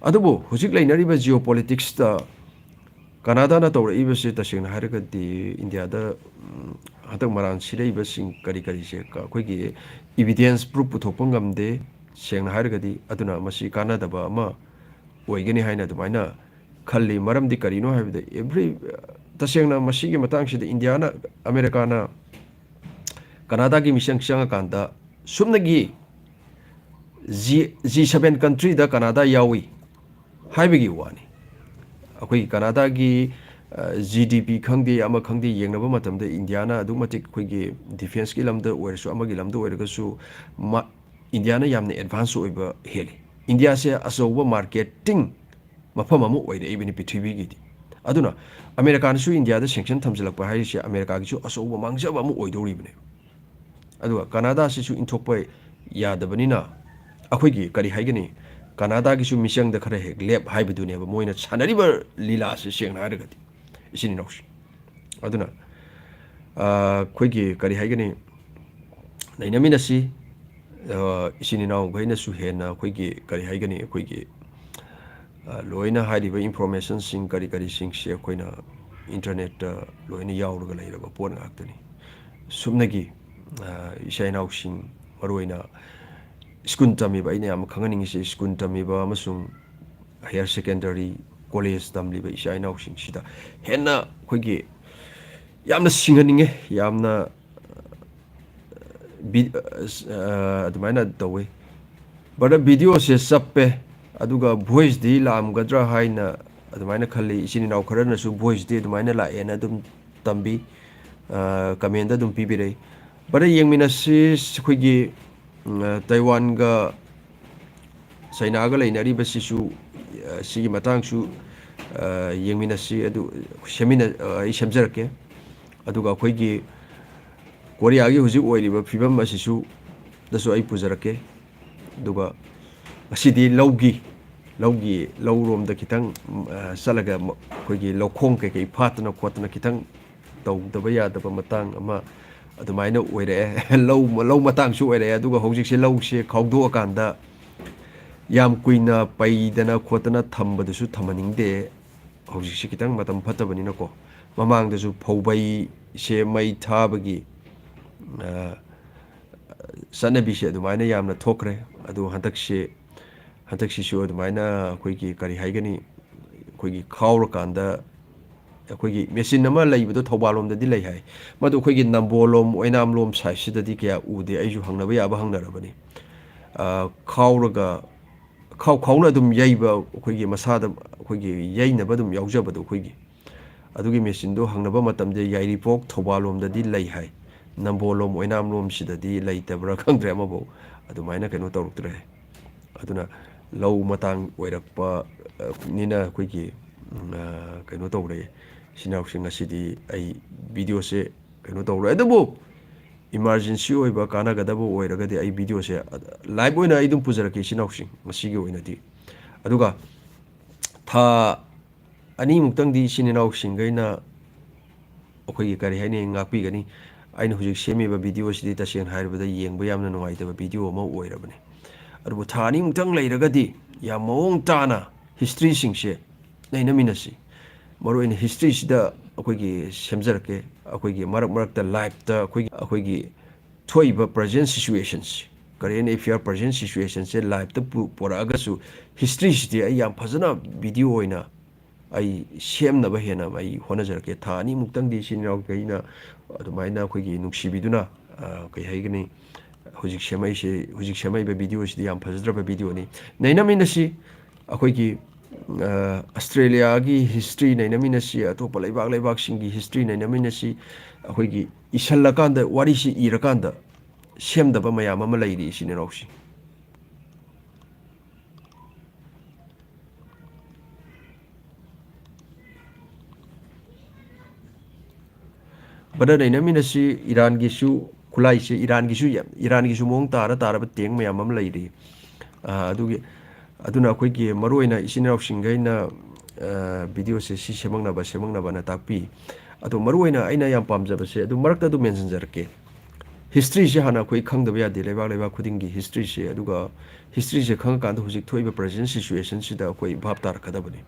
ꯑꯗꯨꯕꯨ ꯍꯧꯖꯤꯛ ꯂꯩꯅꯔꯤꯕ geopoliticsꯇ ꯀꯅꯥꯗꯥꯅ ꯇꯧꯔꯛꯏꯕꯁꯦ ꯇꯁꯦꯡꯅ ꯍꯥꯏꯔꯒꯗꯤ ꯏꯟꯗꯤꯌꯥꯗ, ꯎꯝ, ꯍꯟꯗꯛ ꯃꯔꯥꯡ ꯁꯤꯔꯛꯏꯕꯁꯤꯡ ꯀꯔꯤ ꯀꯔꯤꯁꯦ ꯀ-, ꯑꯩꯈꯣꯏꯒꯤ evidence proof ꯄꯨꯊꯣꯛꯄ ꯉꯝꯗꯦ꯫ ꯁꯦꯡꯅ ꯍꯥꯏꯔꯒꯗꯤ ꯑꯗꯨꯅ ꯃꯁꯤ ꯀꯥꯟꯅꯗꯕ ꯑꯃ ꯑꯣꯏꯒꯅꯤ ꯍꯥꯏꯅ ꯑꯗꯨꯃꯥꯏꯅ ꯈꯜꯂꯤ꯫ ꯃꯔꯝꯗꯤ ꯀꯔꯤꯅꯣ ꯍꯥꯏꯕꯗ every, ꯇꯁꯦꯡꯅ ꯃꯁꯤꯒꯤ ꯃꯇꯥꯡꯁꯤꯗ ꯏꯟꯗꯤꯌꯥꯅ, ꯑꯃꯦꯔꯤꯀꯥꯅ ꯀꯅꯥꯗꯥꯒꯤ ꯃꯤꯆꯪ ꯆꯪꯉꯀꯥꯟꯗ ꯁꯨꯞꯅꯒꯤ G, G seven countryꯗ ꯀꯅꯥꯗꯥ ꯌꯥꯎꯏ ꯍꯥꯏꯕꯒꯤ ꯋꯥꯅꯤ꯫ ꯑꯩꯈꯣꯏꯒꯤ ꯀꯅꯥꯗꯥꯒꯤ, ꯑ, GDP ꯈꯪꯗꯦ, ꯑꯃ ꯈꯪꯗꯦ, ꯌꯦꯡꯅꯕ ꯃꯇꯝꯗ ꯏꯟꯗꯤꯌꯥꯅ ꯑꯗꯨꯛ ꯃꯇꯤꯛ ꯑꯩꯈꯣꯏꯒꯤ defenceꯀꯤ ꯂꯝꯗ ꯑꯣꯏꯔꯁꯨ, ꯑꯃꯒꯤ ꯂꯝꯗ ꯑꯣꯏꯔꯒꯁꯨ ꯃ-, ꯏꯟꯗꯤꯌꯥꯅ ꯌꯥꯝꯅ advance ꯑꯣꯏꯕ ꯍꯦꯜꯂꯤ꯫ ꯏꯟꯗꯤꯌꯥꯁꯦ ꯑꯆꯧꯕ marketing ꯃꯐꯝ ꯑꯃ ꯑꯣꯏꯔꯛꯏꯕꯅꯤ ꯄ꯭ꯔꯤꯊꯤꯕꯤꯒꯤꯗꯤ꯫ ꯑꯗꯨꯅ ꯑꯃꯦꯔꯤꯀꯥꯅꯁꯨ ꯏꯟꯗꯤꯌꯥꯗ sanction ꯊꯝꯖꯤꯜꯂꯛꯄ ꯍꯥꯏꯔꯤꯁꯦ ꯑꯃꯦꯔꯤꯀꯥꯒꯤꯁꯨ ꯑꯆꯧꯕ ꯃꯥꯡꯖꯕ ꯑꯃ ꯑꯣꯏꯗꯧꯔꯤꯕꯅꯦ꯫ ꯑꯗꯨꯒ ꯀꯅꯥꯗꯥꯁꯤꯁꯨ ꯏꯟꯊꯣꯛꯄ ꯌꯥꯗꯕꯅꯤꯅ ꯑꯩꯈꯣꯏꯒꯤ ꯀꯔꯤ ꯍꯥꯏꯒꯅꯤ, ꯀꯅꯥꯗꯥꯒꯤꯁꯨ ꯃꯤꯆꯪꯗ ꯈꯔ ꯍꯦꯛ ꯂꯦꯞ ꯍꯥꯏꯕꯗꯨꯅꯦꯕ ꯃꯣꯏꯅ ꯁꯥꯟꯅꯔꯤꯕ ꯂꯤꯂꯥꯁꯦ, ꯁꯦꯡꯅ ꯍꯥꯏꯔꯒꯗꯤ, ꯏꯆꯤꯟ ꯏꯅꯥꯎꯁꯦ꯫ ꯑꯗꯨꯅ, ꯑ, ꯑꯩꯈꯣꯏꯒꯤ ꯀꯔꯤ ꯍꯥꯏꯒꯅꯤ, ꯂꯩꯅꯃꯤꯟꯅꯁꯤ꯫ ꯑ, ꯏꯆꯤꯟ ꯏꯅꯥꯎꯈꯩꯅꯁꯨ ꯍꯦꯟꯅ ꯑꯩꯈꯣꯏꯒꯤ ꯀꯔꯤ ꯍꯥꯏꯒꯅꯤ, ꯑꯩꯈꯣꯏꯒꯤ, ꯑ, ꯂꯣꯏꯅ ꯍꯥꯏꯔꯤꯕ informationꯁꯤꯡ ꯀꯔꯤ ꯀꯔꯤꯁꯤꯡꯁꯦ ꯑꯩꯈꯣꯏꯅ internetꯇ ꯂꯣꯏꯅ ꯌꯥꯎꯔꯒ ꯂꯩꯔꯕ ꯄꯣꯠ ꯉꯥꯛꯇꯅꯤ꯫ ꯁꯨꯞꯅꯒꯤ ꯑ, ꯏꯆꯥ ꯏꯅꯥꯎꯁꯤꯡ, ꯃꯔꯨꯑꯣꯏꯅ ꯁ꯭ꯀꯨꯜ ꯇꯝꯃꯤꯕ, ꯑꯩꯅ ꯌꯥꯝ ꯈꯪꯍꯟꯅꯤꯡꯉꯤꯁꯦ ꯁ꯭ꯀꯨꯜ ꯇꯝꯃꯤꯕ ꯑꯃꯁꯨꯡ higher secondary, college ꯇꯝꯂꯤꯕ ꯏꯆꯥ ꯏꯅꯥꯎꯁꯤꯡꯁꯤꯗ ꯍꯦꯟꯅ ꯑꯩꯈꯣꯏꯒꯤ ꯌꯥꯝꯅ ꯁꯤꯡꯍꯟꯅꯤꯡꯉꯦ, ꯌꯥꯝꯅ ꯕꯤ-, ꯑ, ꯑꯗꯨꯃꯥꯏꯅ ꯇꯧꯋꯤ꯫ Brother, videoꯁꯦ ꯆꯞꯄꯦ, ꯑꯗꯨꯒ voiceꯗꯤ ꯂꯥꯛꯑꯝꯒꯗ꯭ꯔꯥ ꯍꯥꯏꯅ ꯑꯗꯨꯃꯥꯏꯅ ꯈꯜꯂꯤ꯫ ꯏꯆꯤꯟ ꯏꯅꯥꯎ ꯈꯔꯅꯁꯨ voiceꯗꯤ ꯑꯗꯨꯃꯥꯏꯅ ꯂꯥꯛꯑꯦꯅ ꯑꯗꯨꯝ ꯇꯝꯕꯤ, ꯑ, commentꯗ ꯑꯗꯨꯝ ꯄꯤꯕꯤꯔꯛꯏ꯫ Brother, ꯌꯦꯡꯃꯤꯟꯅꯁꯤ꯫ ꯑꯩꯈꯣꯏꯒꯤ, ꯎꯝ, ꯑ, ꯇꯥꯏꯋꯥꯟꯒ ꯆꯩꯅꯥꯒ ꯂꯩꯅꯔꯤꯕꯁꯤꯁꯨ, ꯑ, ꯁꯤꯒꯤ ꯃꯇꯥꯡꯁꯨ, ꯑ, ꯌꯦꯡꯃꯤꯟꯅꯁꯤ꯫ ꯑꯗꯨ ꯁꯦꯝꯃꯤꯟꯅ-, ꯑ, ꯑꯩ ꯁꯦꯝꯖꯔꯛꯀꯦ꯫ ꯑꯗꯨꯒ ꯑꯩꯈꯣꯏꯒꯤ ꯀꯣꯔꯤꯌꯥꯒꯤ ꯍꯧꯖꯤꯛ ꯑꯣꯏꯔꯤꯕ ꯐꯤꯕꯝ ꯑꯁꯤꯁꯨ, ꯗꯁꯨ ꯑꯩ ꯄꯨꯖꯔꯛꯀꯦ꯫ ꯑꯗꯨꯒ ꯉꯁꯤꯗꯤ ꯂꯧꯒꯤ, ꯂꯧꯒꯤ, ꯂꯧꯔꯣꯝꯗ ꯈꯤꯇꯪ, ꯑ, ꯆꯠꯂꯒ ꯃ-, ꯑꯩꯈꯣꯏꯒꯤ ꯂꯧꯈꯣꯡ ꯀꯩꯀꯩ ꯐꯥꯠꯇꯅ ꯈꯣꯠꯇꯅ ꯈꯤꯇꯪ ꯇꯧꯗꯕ ꯌꯥꯗꯕ ꯃꯇꯥꯡ ꯑꯃ ꯑꯗꯨꯃꯥꯏꯅ ꯑꯣꯏꯔꯛꯑꯦ꯫ ꯂꯧ, ꯂꯧ ꯃꯇꯥꯡꯁꯨ ꯑꯣꯏꯔꯛꯑꯦ꯫ ꯑꯗꯨꯒ ꯍꯧꯖꯤꯛꯁꯦ ꯂꯧꯁꯦ ꯈꯥꯎꯗꯣꯛꯑꯀꯥꯟꯗ ꯌꯥꯝ ꯀꯨꯏꯅ ꯄꯩꯗꯅ ꯈꯣꯠꯇꯅ ꯊꯝꯕꯗꯨꯁꯨ ꯊꯝꯍꯟꯅꯤꯡꯗꯦ꯫ ꯍꯧꯖꯤꯛꯁꯦ ꯈꯤꯇꯪ ꯃꯇꯝ ꯐꯠꯇꯕꯅꯤꯅꯀꯣ꯫ ꯃꯃꯥꯡꯗꯁꯨ ꯐꯧꯕꯩꯁꯦ ꯃꯩ ꯊꯥꯕꯒꯤ, ꯑ, ꯆꯠꯅꯕꯤꯁꯦ ꯑꯗꯨꯃꯥꯏꯅ ꯌꯥꯝꯅ ꯊꯣꯛꯈ꯭ꯔꯦ꯫ ꯑꯗꯣ ꯍꯟꯗꯛꯁꯦ, ꯍꯟꯗꯛꯁꯤꯁꯨ ꯑꯗꯨꯃꯥꯏꯅ ꯑꯩꯈꯣꯏꯒꯤ, ꯀꯔꯤ ꯍꯥꯏꯒꯅꯤ, ꯑꯩꯈꯣꯏꯒꯤ ꯈꯥꯎꯔꯀꯥꯟꯗ ꯑꯩꯈꯣꯏꯒꯤ ꯃꯦꯆꯤꯟ ꯑꯃ ꯂꯩꯕꯗꯣ ꯊꯧꯕꯥꯜ ꯂꯣꯝꯗꯗꯤ ꯂꯩ ꯍꯥꯏ꯫ ꯃꯗꯨ ꯑꯩꯈꯣꯏꯒꯤ ꯅꯝꯕꯣꯜ ꯂꯣꯝ, ꯑꯣꯏꯅꯥꯝ ꯂꯣꯝ ꯁꯥꯏꯠꯁꯤꯗꯗꯤ ꯀꯌꯥ ꯎꯗꯦ꯫ ꯑꯩꯁꯨ ꯍꯪꯅꯕ ꯌꯥꯕ ꯍꯪꯅꯔꯕꯅꯤ꯫ ꯑ, ꯈꯥꯎꯔꯒ, ꯈꯥꯎ ꯈꯥꯎꯅ ꯑꯗꯨꯝ ꯌꯩꯕ, ꯑꯩꯈꯣꯏꯒꯤ ꯃꯁꯥꯗ ꯑꯩꯈꯣꯏꯒꯤ ꯌꯩꯅꯕ ꯑꯗꯨꯝ ꯌꯥꯎꯖꯕꯗꯣ ꯑꯩꯈꯣꯏꯒꯤ꯫ ꯑꯗꯨꯒꯤ ꯃꯦꯆꯤꯟꯗꯣ ꯍꯪꯅꯕ ꯃꯇꯝꯗ ꯌꯥꯏꯔꯤꯄꯣꯛ, ꯊꯧꯕꯥꯜ ꯂꯣꯝꯗꯗꯤ ꯂꯩ ꯍꯥꯏ꯫ ꯅꯝꯕꯣꯜ ꯂꯣꯝ, ꯑꯣꯏꯅꯥꯝ ꯂꯣꯝꯁꯤꯗꯗꯤ ꯂꯩꯇꯕ꯭ꯔꯥ ꯈꯪꯗ꯭ꯔꯦ ꯑꯃꯐꯥꯎ꯫ ꯑꯗꯨꯃꯥꯏꯅ ꯀꯩꯅꯣ ꯇꯧꯔꯛꯇ꯭ꯔꯦ꯫ ꯑꯗꯨꯅ ꯂꯧ ꯃꯇꯥꯡ ꯑꯣꯏꯔꯛꯄ, ꯑ, ꯅꯤꯅ ꯑꯩꯈꯣꯏꯒꯤ, ꯎꯝ, ꯑ, ꯀꯩꯅꯣ ꯇꯧꯔꯦ꯫ ꯏꯆꯤꯟ ꯏꯅꯥꯎꯁꯤꯡ ꯉꯁꯤꯗꯤ ꯑꯩ videoꯁꯦ ꯀꯩꯅꯣ ꯇꯧꯔꯣꯏ꯫ ꯑꯗꯨꯕꯨ emergency ꯑꯣꯏꯕ, ꯀꯥꯟꯅꯒꯗꯕ ꯑꯣꯏꯔꯒꯗꯤ ꯑꯩ videoꯁꯦ live ꯑꯣꯏꯅ ꯑꯩ ꯑꯗꯨꯝ ꯄꯨꯖꯔꯛꯀꯦ, ꯏꯆꯤꯟ ꯏꯅꯥꯎꯁꯤꯡ, ꯉꯁꯤꯒꯤ ꯑꯣꯏꯅꯗꯤ꯫ ꯑꯗꯨꯒ ꯊꯥ ꯑꯅꯤꯃꯨꯛꯇꯪꯗꯤ ꯏꯆꯤꯟ ꯏꯅꯥꯎꯁꯤꯡꯈꯩꯅ ꯑꯩꯈꯣꯏꯒꯤ, ꯀꯔꯤ ꯍꯥꯏꯅꯤ, ꯉꯥꯛꯄꯤꯒꯅꯤ꯫ ꯑꯩꯅ ꯍꯧꯖꯤꯛ ꯁꯦꯝꯃꯤꯕ videoꯁꯤꯗꯤ ꯇꯁꯦꯡꯅ ꯍꯥꯏꯔꯕꯗ ꯌꯦꯡꯕ ꯌꯥꯝꯅ ꯅꯨꯡꯉꯥꯏꯇꯕ video ꯑꯃ ꯑꯣꯏꯔꯕꯅꯤ꯫ ꯑꯗꯨꯕꯨ ꯊꯥ ꯑꯅꯤꯃꯨꯛꯇꯪ ꯂꯩꯔꯒꯗꯤ ꯌꯥꯝ ꯃꯑꯣꯡ ꯇꯥꯅ historyꯁꯤꯡꯁꯦ ꯅꯩꯅꯃꯤꯟꯅꯁꯤ꯫ ꯃꯔꯨꯑꯣꯏꯅ historyꯁꯤꯗ ꯑꯩꯈꯣꯏꯒꯤ ꯁꯦꯝꯖꯔꯛꯀꯦ꯫ ꯑꯩꯈꯣꯏꯒꯤ ꯃꯔꯛ ꯃꯔꯛꯇ liveꯇ ꯑꯩꯈꯣꯏꯒꯤ, ꯑꯩꯈꯣꯏꯒꯤ ꯊꯣꯛꯏꯕ present situations, current affair, present situationꯁꯦ liveꯇ ꯄꯨ-, ꯄꯨꯔꯛꯑꯒꯁꯨ historyꯁꯤꯗꯤ ꯑꯩ ꯌꯥꯝ ꯐꯖꯅ video ꯑꯣꯏꯅ ꯑꯩ ꯁꯦꯝꯅꯕ ꯍꯦꯟꯅ ꯑꯩ ꯍꯣꯠꯅꯖꯔꯛꯀꯦ꯫ ꯊꯥ ꯑꯅꯤꯃꯨꯛꯇꯪꯗꯤ ꯏꯆꯤꯟ ꯏꯅꯥꯎꯈꯩꯅ ꯑꯗꯨꯃꯥꯏꯅ ꯑꯩꯈꯣꯏꯒꯤ ꯅꯨꯡꯁꯤꯕꯤꯗꯨꯅ, ꯑ, ꯀꯩ ꯍꯥꯏꯒꯅꯤ, ꯍꯧꯖꯤꯛ ꯁꯦꯝꯃꯛꯏꯁꯦ, ꯍꯧꯖꯤꯛ ꯁꯦꯝꯃꯛꯏꯕ videoꯁꯤꯗꯤ ꯌꯥꯝ ꯐꯖꯗ꯭ꯔꯕ videoꯅꯤ꯫ ꯅꯩꯅꯃꯤꯟꯅꯁꯤ꯫ ꯑꯩꯈꯣꯏꯒꯤ, ꯑ, ꯑꯁꯇ꯭ꯔꯦꯂꯤꯌꯥꯒꯤ history ꯅꯩꯅꯃꯤꯟꯅꯁꯤ, ꯑꯇꯣꯞꯄ ꯂꯩꯕꯥꯛ ꯂꯩꯕꯥꯛꯁꯤꯡꯒꯤ history ꯅꯩꯅꯃꯤꯟꯅꯁꯤ꯫ ꯑꯩꯈꯣꯏꯒꯤ ꯏꯁꯜꯂꯀꯥꯟꯗ, ꯋꯥꯔꯤꯁꯤ ꯏꯔꯀꯥꯟꯗ ꯁꯦꯝꯗꯕ ꯃꯌꯥꯝ ꯑꯃ ꯂꯩꯔꯤ, ꯏꯆꯤꯟ ꯏꯅꯥꯎꯁꯤꯡ꯫ ꯕ꯭ꯔꯗꯔ, ꯅꯩꯅꯃꯤꯟꯅꯁꯤ꯫ ꯏꯔꯥꯟꯒꯤꯁꯨ ꯈꯨꯠꯂꯥꯏꯁꯦ, ꯏꯔꯥꯟꯒꯤꯁꯨ ꯌꯥꯝ, ꯏꯔꯥꯟꯒꯤꯁꯨ ꯃꯑꯣꯡ ꯇꯥꯔ ꯇꯥꯔꯕ tank ꯃꯌꯥꯝ ꯑꯃ ꯂꯩꯔꯤ꯫ ꯑꯥ, ꯑꯗꯨꯒꯤ, ꯑꯗꯨꯅ ꯑꯩꯈꯣꯏꯒꯤ ꯃꯔꯨꯑꯣꯏꯅ ꯏꯆꯤꯟ ꯏꯅꯥꯎꯁꯤꯡꯈꯩꯅ, ꯑꯥ, videoꯁꯦ ꯁꯤ ꯁꯦꯝꯃꯛꯅꯕ, ꯁꯦꯝꯃꯛꯅꯕꯅ ꯇꯥꯛꯄꯤ꯫ ꯑꯗꯣ ꯃꯔꯨꯑꯣꯏꯅ ꯑꯩꯅ ꯌꯥꯝ ꯄꯥꯝꯖꯕꯁꯦ, ꯑꯗꯨ ꯃꯔꯛꯇ ꯑꯗꯨꯝ ꯃꯦꯟꯁꯤꯟꯖꯔꯛꯀꯦ꯫ Historyꯁꯦ ꯍꯥꯟꯅ ꯑꯩꯈꯣꯏ ꯈꯪꯗꯕ ꯌꯥꯗꯦ, ꯂꯩꯕꯥꯛ ꯂꯩꯕꯥꯛ ꯈꯨꯗꯤꯡꯒꯤ historyꯁꯦ꯫ ꯑꯗꯨꯒ historyꯁꯦ ꯈꯪꯉꯀꯥꯟꯗ ꯍꯧꯖꯤꯛ ꯊꯣꯛꯏꯕ present situationꯁꯤꯗ ꯑꯩꯈꯣꯏ ꯚꯥꯞ ꯇꯥꯔꯛꯀꯗꯕꯅꯤ꯫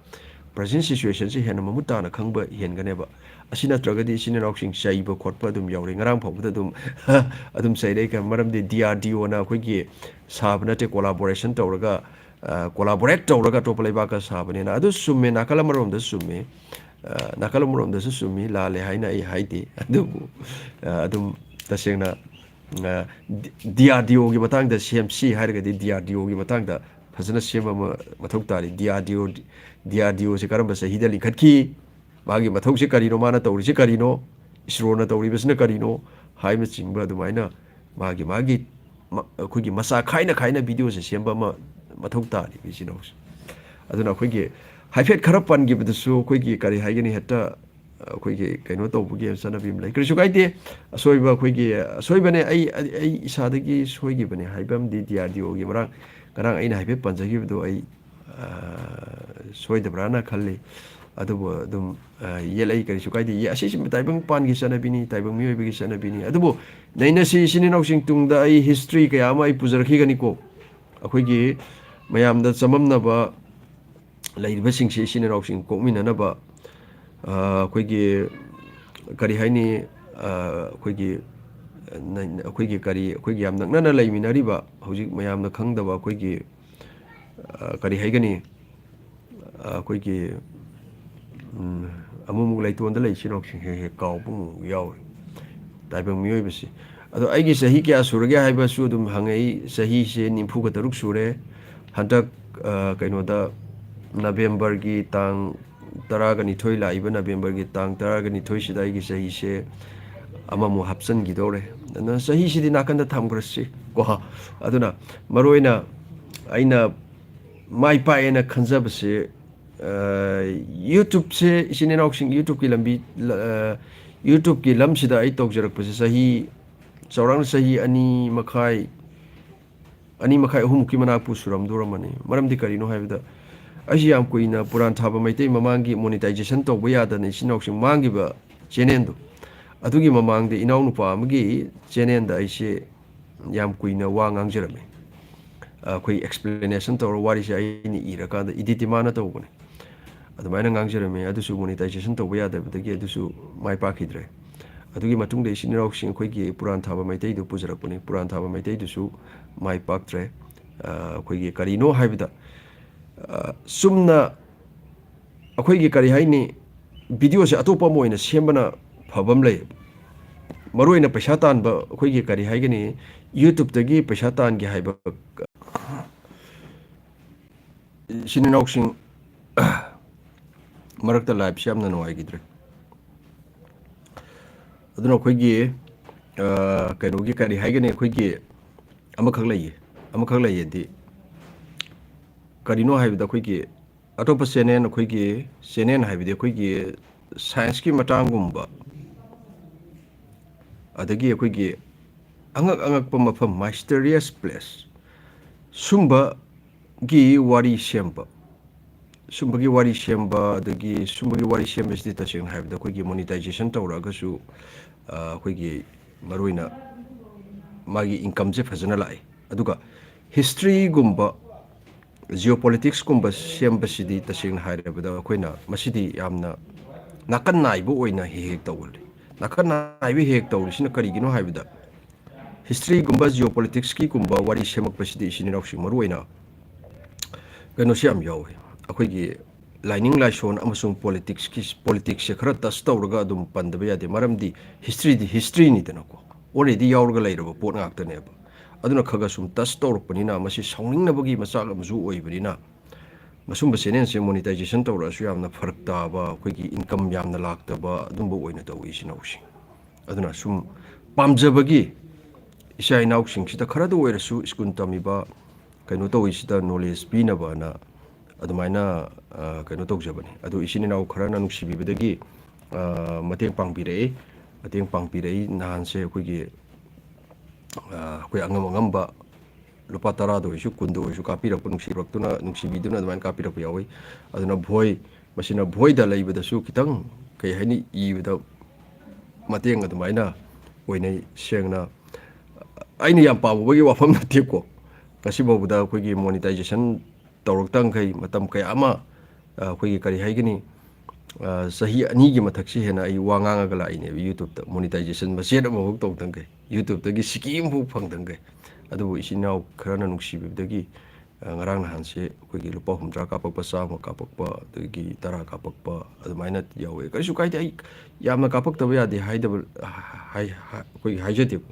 Present situationꯁꯦ ꯍꯦꯟꯅ ꯃꯃꯨꯠ ꯇꯥꯅ ꯈꯪꯕ ꯍꯦꯟꯒꯅꯦꯕ꯫ ꯑꯁꯤ ꯅꯠꯇ꯭ꯔꯒꯗꯤ ꯏꯆꯤꯟ ꯏꯅꯥꯎꯁꯤꯡ ꯆꯩꯕ ꯈꯣꯠꯄ ꯑꯗꯨꯝ ꯌꯥꯎꯔꯦ꯫ ꯉꯔꯥꯡ ꯐꯥꯎꯕꯗ ꯑꯗꯨꯝ, ꯑꯗꯨꯝ ꯆꯩꯔꯛꯏ꯫ ꯀ-, ꯃꯔꯝꯗꯤ DRDOꯅ ꯑꯩꯈꯣꯏꯒꯤ ꯁꯥꯕ ꯅꯠꯇꯦ, collaboration ꯇꯧꯔꯒ, ꯑ, collaborate ꯇꯧꯔꯒ ꯑꯇꯣꯞꯄ ꯂꯩꯕꯥꯛꯀ ꯁꯥꯕꯅꯤꯅ꯫ ꯑꯗꯨ ꯆꯨꯝꯃꯦ, ꯅꯥꯀꯜ ꯑꯃꯔꯣꯝꯗ ꯆꯨꯝꯃꯦ꯫ ꯑ, ꯅꯥꯀꯜ ꯑꯃꯔꯣꯝꯗꯁꯨ ꯆꯨꯝꯃꯤ, ꯂꯥꯜꯂꯦ ꯍꯥꯏꯅ ꯑꯩ ꯍꯥꯏꯗꯦ꯫ ꯑꯗꯨꯕꯨ, ꯑ, ꯑꯗꯨꯝ ꯇꯁꯦꯡꯅ, ꯑ, ꯗꯤ-, DRDOꯒꯤ ꯃꯇꯥꯡꯗ ꯁꯦꯝꯁꯤ ꯍꯥꯏꯔꯒꯗꯤ DRDOꯒꯤ ꯃꯇꯥꯡꯗ ꯐꯖꯅ ꯁꯦꯝꯕ ꯑꯃ ꯃꯊꯧ ꯇꯥꯔꯤ꯫ DRDO, DRDOꯁꯦ ꯀꯔꯝꯕ ꯆꯍꯤꯗ ꯂꯤꯡꯈꯠꯈꯤ? ꯃꯥꯒꯤ ꯃꯊꯧꯁꯦ ꯀꯔꯤꯅꯣ? ꯃꯥꯅ ꯇꯧꯔꯤꯁꯦ ꯀꯔꯤꯅꯣ? ꯏꯁꯔꯣꯅ ꯇꯧꯔꯤꯕꯁꯤꯅ ꯀꯔꯤꯅꯣ? ꯍꯥꯏꯕꯅꯆꯤꯡꯕ ꯑꯗꯨꯃꯥꯏꯅ ꯃꯥꯒꯤ, ꯃꯥꯒꯤ ꯃ-, ꯑꯩꯈꯣꯏꯒꯤ ꯃꯆꯥ ꯈꯥꯏꯅ ꯈꯥꯏꯅ videoꯁꯦ ꯁꯦꯝꯕ ꯑꯃ ꯃꯊꯧ ꯇꯥꯔꯤ, ꯏꯆꯤꯟ ꯏꯅꯥꯎꯁꯦ꯫ ꯑꯗꯨꯅ ꯑꯩꯈꯣꯏꯒꯤ ꯍꯥꯏꯐꯦꯠ ꯈꯔ ꯄꯟꯈꯤꯕꯗꯁꯨ ꯑꯩꯈꯣꯏꯒꯤ ꯀꯔꯤ ꯍꯥꯏꯒꯅꯤ, ꯍꯦꯛꯇ ꯑꯩꯈꯣꯏꯒꯤ ꯀꯩꯅꯣ ꯇꯧꯕꯒꯤ ꯆꯠꯅꯕꯤ ꯑꯃ ꯂꯩ꯫ ꯀꯔꯤꯁꯨ ꯀꯥꯏꯗꯦ꯫ ꯑꯁꯣꯏꯕ ꯑꯩꯈꯣꯏꯒꯤ ꯑꯁꯣꯏꯕꯅꯦ, ꯑꯩ, ꯑꯩ, ꯑꯩ ꯏꯁꯥꯗꯒꯤ ꯁꯣꯏꯈꯤꯕꯅꯦ ꯍꯥꯏꯕ ꯑꯃꯗꯤ DRDOꯒꯤ ꯃꯔꯥꯡ-, ꯉꯔꯥꯡ ꯑꯩꯅ ꯍꯥꯏꯐꯦꯠ ꯄꯟꯖꯈꯤꯕꯗꯣ ꯑꯩ, ꯑ, ꯁꯣꯏꯗꯕ꯭ꯔꯥꯅ ꯈꯜꯂꯤ꯫ ꯑꯗꯨꯕꯨ ꯑꯗꯨꯝ, ꯑ, ꯌꯦꯠꯂꯛꯏ, ꯀꯔꯤꯁꯨ ꯀꯥꯏꯗꯦ꯫ ꯌꯦ-, ꯑꯁꯤꯁꯤ ꯇꯥꯏꯕꯪ ꯄꯥꯟꯒꯤ ꯆꯠꯅꯕꯤꯅꯤ, ꯇꯥꯏꯕꯪ ꯃꯤꯑꯣꯏꯕꯒꯤ ꯆꯠꯅꯕꯤꯅꯤ꯫ ꯑꯗꯨꯕꯨ ꯅꯩꯅꯁꯤ, ꯏꯆꯤꯟ ꯏꯅꯥꯎꯁꯤꯡ, ꯇꯨꯡꯗ ꯑꯩ history ꯀꯌꯥ ꯑꯃ ꯑꯩ ꯄꯨꯖꯔꯛꯈꯤꯒꯅꯤꯀꯣ꯫ ꯑꯩꯈꯣꯏꯒꯤ ꯃꯌꯥꯝꯗ ꯆꯃꯝꯅꯕ ꯂꯩꯔꯤꯕꯁꯤꯡꯁꯤ ꯏꯆꯤꯟ ꯏꯅꯥꯎꯁꯤꯡ ꯀꯣꯛꯃꯤꯟꯅꯅꯕ, ꯑ, ꯑꯩꯈꯣꯏꯒꯤ ꯀꯔꯤ ꯍꯥꯏꯅꯤ, ꯑ, ꯑꯩꯈꯣꯏꯒꯤ ꯑꯩꯈꯣꯏꯒꯤ ꯀꯔꯤ, ꯑꯩꯈꯣꯏꯒꯤ ꯌꯥꯝ ꯅꯛꯅꯅ ꯂꯩꯃꯤꯟꯅꯔꯤꯕ, ꯍꯧꯖꯤꯛ ꯃꯌꯥꯝꯅ ꯈꯪꯗꯕ ꯑꯩꯈꯣꯏꯒꯤ, ꯑ, ꯀꯔꯤ ꯍꯥꯏꯒꯅꯤ, ꯑ, ꯑꯩꯈꯣꯏꯒꯤ, ꯎꯝ, ꯑꯃꯨꯛ ꯑꯃꯨꯛ ꯂꯩꯇꯣꯟꯗ ꯂꯩ ꯏꯆꯤꯟ ꯏꯅꯥꯎꯁꯤꯡ ꯍꯦꯛ ꯍꯦꯛ ꯀꯥꯎꯕ ꯑꯃꯨꯛ ꯌꯥꯎꯔꯤ, ꯇꯥꯏꯕꯪ ꯃꯤꯑꯣꯏꯕꯁꯤ꯫ ꯑꯗꯣ ꯑꯩꯒꯤ ꯆꯍꯤ ꯀꯌꯥ ꯁꯨꯔꯒꯦ ꯍꯥꯏꯕꯁꯨ ꯑꯗꯨꯝ ꯍꯪꯉꯛꯏ꯫ ꯆꯍꯤꯁꯦ ꯅꯤꯐꯨꯒ ꯇꯔꯨꯛ ꯁꯨꯔꯦ꯫ ꯍꯟꯗꯛ, ꯑ, ꯀꯩꯅꯣꯗ, ꯅꯕꯦꯝꯕꯔꯒꯤ ꯇꯥꯡ ꯇꯔꯥꯒ ꯅꯤꯊꯣꯏ, ꯂꯥꯛꯏꯕ ꯅꯕꯦꯝꯕꯔꯒꯤ ꯇꯥꯡ ꯇꯔꯥꯒ ꯅꯤꯊꯣꯏꯁꯤꯗ ꯑꯩꯒꯤ ꯆꯍꯤꯁꯦ ꯑꯃꯃꯨꯛ ꯍꯥꯞꯆꯤꯟꯈꯤꯗꯧꯔꯦ꯫ ꯑꯗꯨꯅ ꯆꯍꯤꯁꯤꯗꯤ ꯅꯥꯀꯟꯗ ꯊꯝꯈ꯭ꯔꯁꯤ ꯀꯣ꯫ ꯑꯗꯨꯅ ꯃꯔꯨ ꯑꯣꯏꯅ ꯑꯩꯅ ꯃꯥꯏ ꯄꯥꯛꯑꯦꯅ ꯈꯟꯖꯕꯁꯦ, ꯑ, YouTubeꯁꯦ, ꯏꯆꯤꯟ ꯏꯅꯥꯎꯁꯤꯡ, YouTubeꯀꯤ ꯂꯝꯕꯤ, ꯑ, YouTubeꯀꯤ ꯂꯝꯁꯤꯗ ꯑꯩ ꯇꯧꯖꯔꯛꯄꯁꯦ ꯆꯍꯤ, ꯆꯥꯎꯔꯥꯛꯅ ꯆꯍꯤ ꯑꯅꯤ ꯃꯈꯥꯏ, ꯑꯅꯤ ꯃꯈꯥꯏ, ꯑꯍꯨꯝꯃꯨꯛꯀꯤ ꯃꯅꯥꯛꯄꯨ ꯁꯨꯔꯝꯗꯧꯔꯝꯃꯅꯤ꯫ ꯃꯔꯝꯗꯤ ꯀꯔꯤꯅꯣ ꯍꯥꯏꯕꯗ, ꯑꯩꯁꯤ ꯌꯥꯝ ꯀꯨꯏꯅ ꯄꯨꯔꯥꯟ ꯊꯥꯕ ꯃꯩꯇꯩ ꯃꯃꯥꯡꯒꯤ monetization ꯇꯧꯕ ꯌꯥꯗꯅ ꯏꯆꯤꯟ ꯏꯅꯥꯎꯁꯤꯡ ꯃꯥꯡꯈꯤꯕ channelꯗꯣ, ꯑꯗꯨꯒꯤ ꯃꯃꯥꯡꯗ ꯏꯅꯥꯎꯅꯨꯄꯥ ꯑꯃꯒꯤ channelꯗ ꯑꯩꯁꯦ ꯌꯥꯝ ꯀꯨꯏꯅ ꯋꯥ ꯉꯥꯡꯖꯔꯝꯃꯤ꯫ ꯑꯩꯈꯣꯏ explanation ꯇꯧꯔ, ꯋꯥꯔꯤꯁꯦ ꯑꯩꯅ ꯏꯔꯀꯥꯟꯗ editꯇꯤ ꯃꯥꯅ ꯇꯧꯕꯅꯦ꯫ ꯑꯗꯨꯃꯥꯏꯅ ꯉꯥꯡꯖꯔꯝꯃꯤ꯫ ꯑꯗꯨꯁꯨ monetization ꯇꯧꯕ ꯌꯥꯗꯕꯗꯒꯤ ꯑꯗꯨꯁꯨ ꯃꯥꯏ ꯄꯥꯛꯈꯤꯗ꯭ꯔꯦ꯫ ꯑꯗꯨꯒꯤ ꯃꯇꯨꯡꯗ ꯏꯆꯤꯟ ꯏꯅꯥꯎꯁꯤꯡ ꯑꯩꯈꯣꯏꯒꯤ ꯄꯨꯔꯥꯟ ꯊꯥꯕ ꯃꯩꯇꯩꯗꯨ ꯄꯨꯖꯔꯛꯄꯅꯤ꯫ ꯄꯨꯔꯥꯟ ꯊꯥꯕ ꯃꯩꯇꯩꯗꯨꯁꯨ ꯃꯥꯏ ꯄꯥꯛꯇ꯭ꯔꯦ꯫ ꯑ, ꯑꯩꯈꯣꯏꯒꯤ ꯀꯔꯤꯅꯣ ꯍꯥꯏꯕꯗ, ꯑ, ꯆꯨꯝꯅ ꯑꯩꯈꯣꯏꯒꯤ ꯀꯔꯤ ꯍꯥꯏꯅꯤ, videoꯁꯦ ꯑꯇꯣꯞꯄ ꯑꯃ ꯑꯣꯏꯅ ꯁꯦꯝꯕꯅ ꯐꯕ ꯑꯃ ꯂꯩ꯫ ꯃꯔꯨ ꯑꯣꯏꯅ ꯄꯩꯁꯥ ꯇꯥꯟꯕ, ꯑꯩꯈꯣꯏꯒꯤ ꯀꯔꯤ ꯍꯥꯏꯒꯅꯤ, YouTubeꯇꯒꯤ ꯄꯩꯁꯥ ꯇꯥꯟꯒꯦ ꯍꯥꯏꯕ ꯏꯆꯤꯟ ꯏꯅꯥꯎꯁꯤꯡ ꯃꯔꯛꯇ liveꯁꯦ ꯌꯥꯝꯅ ꯅꯨꯡꯉꯥꯏꯈꯤꯗ꯭ꯔꯦ꯫ ꯑꯗꯨꯅ ꯑꯩꯈꯣꯏꯒꯤ, ꯑ, ꯀꯩꯅꯣꯒꯤ ꯀꯔꯤ ꯍꯥꯏꯒꯅꯤ, ꯑꯩꯈꯣꯏꯒꯤ ꯑꯃꯈꯛ ꯂꯩꯌꯦ, ꯑꯃꯈꯛ ꯂꯩꯌꯦꯗꯤ ꯀꯔꯤꯅꯣ ꯍꯥꯏꯕꯗ, ꯑꯩꯈꯣꯏꯒꯤ ꯑꯇꯣꯞꯄ channel, ꯑꯩꯈꯣꯏꯒꯤ channel ꯍꯥꯏꯕꯗꯤ ꯑꯩꯈꯣꯏꯒꯤ scienceꯀꯤ ꯃꯇꯥꯡꯒꯨꯝꯕ, ꯑꯗꯒꯤ ꯑꯩꯈꯣꯏꯒꯤ ꯑꯉꯛ ꯑꯉꯛꯄ ꯃꯐꯝ, mysterious place, ꯁꯨꯝꯕꯒꯤ ꯋꯥꯔꯤ ꯁꯦꯝꯕ, ꯁꯨꯝꯕꯒꯤ ꯋꯥꯔꯤ ꯁꯦꯝꯕ, ꯑꯗꯒꯤ ꯁꯨꯝꯕꯒꯤ ꯋꯥꯔꯤ ꯁꯦꯝꯕꯁꯤꯗꯤ ꯇꯁꯦꯡꯅ ꯍꯥꯏꯕꯗ ꯑꯩꯈꯣꯏꯒꯤ monetization ꯇꯧꯔꯛꯑꯒꯁꯨ, ꯑ, ꯑꯩꯈꯣꯏꯒꯤ ꯃꯔꯨꯑꯣꯏꯅ ꯃꯥꯒꯤ incomeꯁꯦ ꯐꯖꯅ ꯂꯥꯛꯑꯦ꯫ ꯑꯗꯨꯒ historyꯒꯨꯝꯕ, geopoliticsꯀꯨꯝꯕ ꯁꯦꯝꯕꯁꯤꯗꯤ ꯇꯁꯦꯡꯅ ꯍꯥꯏꯔꯕꯗ ꯑꯩꯈꯣꯏꯅ ꯃꯁꯤꯗꯤ ꯌꯥꯝꯅ ꯅꯥꯀꯟ ꯅꯥꯏꯕ ꯑꯣꯏꯅ ꯍꯦꯛ ꯍꯦꯛ ꯇꯧꯒꯜꯂꯤ꯫ ꯅꯥꯀꯟ ꯅꯥꯏꯕ ꯍꯦꯛ ꯇꯧꯔꯤꯁꯤꯅ ꯀꯔꯤꯒꯤꯅꯣ ꯍꯥꯏꯕꯗ, ꯍꯤꯁꯇ꯭ꯔꯤꯒꯨꯝꯕ ꯖꯤꯑꯣ ꯄꯣꯂꯤꯇꯤꯛꯁꯀꯤꯒꯨꯝꯕ ꯋꯥꯔꯤ ꯁꯦꯝꯃꯛꯄꯁꯤꯗꯤ ꯏꯆꯤꯟ ꯏꯅꯥꯎꯁꯤꯡ ꯃꯔꯨ ꯑꯣꯏꯅ ꯀꯩꯅꯣꯁꯤ ꯌꯥꯝ ꯌꯥꯎꯋꯤ꯫ ꯑꯩꯈꯣꯏꯒꯤ ꯂꯥꯏꯅꯤꯡ ꯂꯥꯏꯁꯣꯟ ꯑꯃꯁꯨꯡ ꯄꯣꯂꯤꯇꯤꯛꯁꯀꯤ, ꯄꯣꯂꯤꯇꯤꯛꯁꯁꯦ ꯈꯔ ꯇꯆ ꯇꯧꯔꯒ ꯑꯗꯨꯝ ꯄꯟꯗꯕ ꯌꯥꯗꯦ꯫ ꯃꯔꯝꯗꯤ ꯍꯤꯁꯇ꯭ꯔꯤꯗꯤ ꯍꯤꯁꯇ꯭ꯔꯤꯅꯤꯗꯅꯀꯣ, ꯑꯣꯜꯔꯦꯗꯤ ꯌꯥꯎꯔꯒ ꯂꯩꯔꯕ ꯄꯣꯠ ꯉꯥꯛꯇꯅꯦꯕ꯫ ꯑꯗꯨꯅ ꯈꯔ ꯈꯔ ꯁꯨꯝ ꯇꯆ ꯇꯧꯔꯛꯄꯅꯤꯅ ꯃꯁꯤ ꯁꯥꯎꯅꯤꯡꯅꯕꯒꯤ ꯃꯆꯥꯛ ꯑꯃꯁꯨ ꯑꯣꯏꯕꯅꯤꯅ, ꯃꯁꯨꯝꯕ ꯆꯦꯅꯦꯜꯁꯦ ꯃꯣꯅꯤꯇꯥꯏꯖꯦꯁꯟ ꯇꯧꯔꯛꯑꯁꯨ ꯌꯥꯝꯅ ꯐꯔꯛ ꯇꯥꯕ, ꯑꯩꯈꯣꯏꯒꯤ ꯏꯟꯀꯝ ꯌꯥꯝꯅ ꯂꯥꯛꯇꯕ ꯑꯗꯨꯝꯕ ꯑꯣꯏꯅ ꯇꯧꯏ ꯏꯆꯤꯟ ꯏꯅꯥꯎꯁꯤꯡ꯫ ꯑꯗꯨꯅ ꯁꯨꯝ ꯄꯥꯝꯖꯕꯒꯤ ꯏꯆꯥ ꯏꯅꯥꯎꯁꯤꯡꯁꯤꯗ ꯈꯔꯗ ꯑꯣꯏꯔꯁꯨ ꯁ꯭ꯀꯨꯜ ꯇꯝꯃꯤꯕ ꯀꯩꯅꯣ ꯇꯧꯔꯤꯁꯤꯗ ꯅꯣꯂꯦꯖ ꯄꯤꯅꯕꯅ ꯑꯗꯨꯃꯥꯏꯅ, ꯑ, ꯀꯩꯅꯣ ꯇꯧꯖꯕꯅꯤ꯫ ꯑꯗꯨ ꯏꯆꯤꯟ ꯏꯅꯥꯎ ꯈꯔꯅ ꯅꯨꯡꯁꯤꯕꯤꯕꯗꯒꯤ, ꯑ, ꯃꯇꯦꯡ ꯄꯥꯡꯕꯤꯔꯛꯏ꯫ ꯃꯇꯦꯡ ꯄꯥꯡꯕꯤꯔꯛꯏ꯫ ꯅꯍꯥꯟꯁꯦ ꯑꯩꯈꯣꯏꯒꯤ, ꯑ, ꯑꯩꯈꯣꯏ ꯑꯉꯝ ꯑꯉꯝꯕ ꯂꯨꯄꯥ ꯇꯔꯥꯗ ꯑꯣꯏꯔꯁꯨ, ꯀꯨꯟꯗ ꯑꯣꯏꯔꯁꯨ ꯀꯥꯞꯄꯤꯔꯛꯄ, ꯅꯨꯡꯁꯤꯔꯛꯇꯨꯅ, ꯅꯨꯡꯁꯤꯕꯤꯗꯨꯅ ꯑꯗꯨꯃꯥꯏꯅ ꯀꯥꯞꯄꯤꯔꯛꯄ ꯌꯥꯎꯏ꯫ ꯑꯗꯨꯅ ꯚꯣꯏ, ꯃꯁꯤꯅ ꯚꯣꯏꯗ ꯂꯩꯕꯗꯁꯨ ꯈꯤꯇꯪ, ꯀꯩ ꯍꯥꯏꯅꯤ, ꯏꯕꯗ ꯃꯇꯦꯡ ꯑꯗꯨꯃꯥꯏꯅ ꯑꯣꯏꯅꯩ꯫ ꯁꯦꯡꯅ ꯑꯩꯅ ꯌꯥꯝ ꯄꯥꯝꯃꯨꯕꯒꯤ ꯋꯥꯐꯝ ꯅꯠꯇꯦꯀꯣ꯫ ꯉꯁꯤ ꯐꯥꯎꯕꯗ ꯑꯩꯈꯣꯏꯒꯤ ꯃꯣꯅꯤꯇꯥꯏꯖꯦꯁꯟ ꯇꯧꯔꯛꯇꯈꯩ ꯃꯇꯝ ꯀꯌꯥ ꯑꯃ, ꯑ, ꯑꯩꯈꯣꯏꯒꯤ ꯀꯔꯤ ꯍꯥꯏꯒꯅꯤ, ꯑ, ꯆꯍꯤ ꯑꯅꯤꯒꯤ ꯃꯊꯛꯁꯤ ꯍꯦꯟꯅ ꯑꯩ ꯋꯥ ꯉꯥꯡꯉꯒ ꯂꯥꯛꯏꯅꯦꯕ YouTube-ꯇ꯫ ꯃꯣꯅꯤꯇꯥꯏꯖꯦꯁꯟ ꯃꯆꯦꯠ ꯑꯃꯐꯥꯎ ꯇꯧꯗꯈꯩ, YouTube-ꯇꯒꯤ ꯁꯤꯀꯤ ꯑꯃꯐꯥꯎ ꯐꯪꯗꯈꯩ꯫ ꯑꯗꯨꯕꯨ ꯏꯆꯤꯟ ꯏꯅꯥꯎ ꯈꯔꯅ ꯅꯨꯡꯁꯤꯕꯤꯕꯗꯒꯤ, ꯑ, ꯉꯔꯥꯡ ꯅꯍꯥꯟꯁꯦ ꯑꯩꯈꯣꯏꯒꯤ ꯂꯨꯄꯥ ꯍꯨꯝꯗ꯭ꯔꯥ ꯀꯥꯞꯄꯛꯄ, ꯆꯥꯝꯃ ꯀꯥꯞꯄꯛꯄ, ꯑꯗꯒꯤ ꯇꯔꯥ ꯀꯥꯞꯄꯛꯄ ꯑꯗꯨꯃꯥꯏꯅ ꯌꯥꯎꯋꯦ꯫ ꯀꯔꯤꯁꯨ ꯀꯥꯏꯗꯦ꯫ ꯑꯩ ꯌꯥꯝꯅ ꯀꯥꯞꯄꯛꯇꯕ ꯌꯥꯗꯦ ꯍꯥꯏꯗꯕ, ꯍꯥꯏ-, ꯍꯥꯏ-, ꯑꯩꯈꯣꯏꯒꯤ ꯍꯥꯏꯖꯗꯦꯀꯣ꯫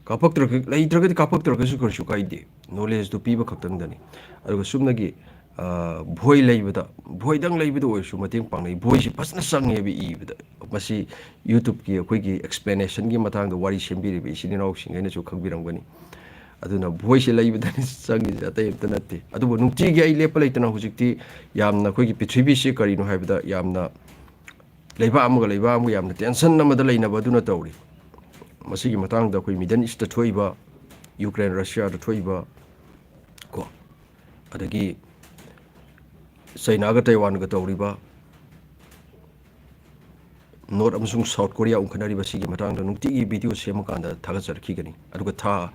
ꯀꯥꯞꯄꯛꯇ꯭ꯔꯒ, ꯂꯩꯇ꯭ꯔꯒꯗꯤ ꯀꯥꯞꯄꯛꯇ꯭ꯔꯒꯁꯨ ꯀꯔꯤꯁꯨ ꯀꯥꯏꯗꯦ꯫ ꯅꯣꯂꯦꯖꯇꯨ ꯄꯤꯕ ꯈꯛꯇꯪꯗꯅꯤ꯫ ꯑꯗꯨꯒ ꯆꯨꯝꯅꯒꯤ, ꯑ, ꯚꯣꯏ ꯂꯩꯕꯗ, ꯚꯣꯏꯗꯪ ꯂꯩꯕꯗ ꯑꯣꯏꯔꯁꯨ ꯃꯇꯦꯡ ꯄꯥꯡꯅꯩ꯫ ꯚꯣꯏꯁꯤ ꯐꯖꯅ ꯆꯪꯉꯦꯕ ꯏꯕꯗ꯫ ꯃꯁꯤ YouTube-ꯀꯤ ꯑꯩꯈꯣꯏꯒꯤ explanation-ꯒꯤ ꯃꯇꯥꯡꯗ ꯋꯥꯔꯤ ꯁꯦꯝꯕꯤꯔꯤꯕ ꯏꯆꯤꯟ ꯏꯅꯥꯎꯁꯤꯡ ꯑꯩꯅꯁꯨ ꯈꯪꯕꯤꯔꯝꯒꯅꯤ꯫ ꯑꯗꯨꯅ ꯚꯣꯏꯁꯤ ꯂꯩꯕꯗꯅꯤ ꯆꯪꯉꯤꯁꯦ, ꯑꯇꯩ ꯑꯝꯇ ꯅꯠꯇꯦ꯫ ꯑꯗꯨꯕꯨ ꯅꯨꯡꯇꯤꯒꯤ ꯑꯩ ꯂꯦꯞꯄ ꯂꯩꯇꯅ ꯍꯧꯖꯤꯛꯇꯤ ꯌꯥꯝꯅ ꯑꯩꯈꯣꯏꯒꯤ ꯄ꯭ꯔꯤꯊꯤꯕꯤꯁꯤ ꯀꯔꯤꯅꯣ ꯍꯥꯏꯕꯗ ꯌꯥꯝꯅ ꯂꯩꯕꯥꯛ ꯑꯃꯒ ꯂꯩꯕꯥꯛ ꯑꯃꯒ ꯌꯥꯝꯅ tension ꯑꯃꯗ ꯂꯩꯅꯕ ꯑꯗꯨꯅ ꯇꯧꯔꯤ꯫ ꯃꯁꯤꯒꯤ ꯃꯇꯥꯡꯗ ꯑꯩꯈꯣꯏ Middle East-ꯇ ꯊꯣꯛꯏꯕ, ꯌꯨꯀ꯭ꯔꯦꯟ ꯔꯁꯤꯌꯥꯗ ꯊꯣꯛꯏꯕ ꯀꯣ, ꯑꯗꯒꯤ ꯆꯩꯅꯥꯒ ꯇꯥꯏꯋꯥꯟꯒ ꯇꯧꯔꯤꯕ, ꯅꯣꯔꯠ ꯑꯃꯁꯨꯡ ꯁꯥꯎꯠ ꯀꯣꯔꯤꯌꯥ ꯎꯪꯈꯠꯅꯔꯤꯕ ꯁꯤꯒꯤ ꯃꯇꯥꯡꯗ ꯅꯨꯡꯇꯤꯒꯤ video ꯁꯦꯝꯃꯀꯥꯟꯗ ꯊꯥꯒꯠꯆꯔꯛꯈꯤꯒꯅꯤ꯫ ꯑꯗꯨꯒ ꯊꯥ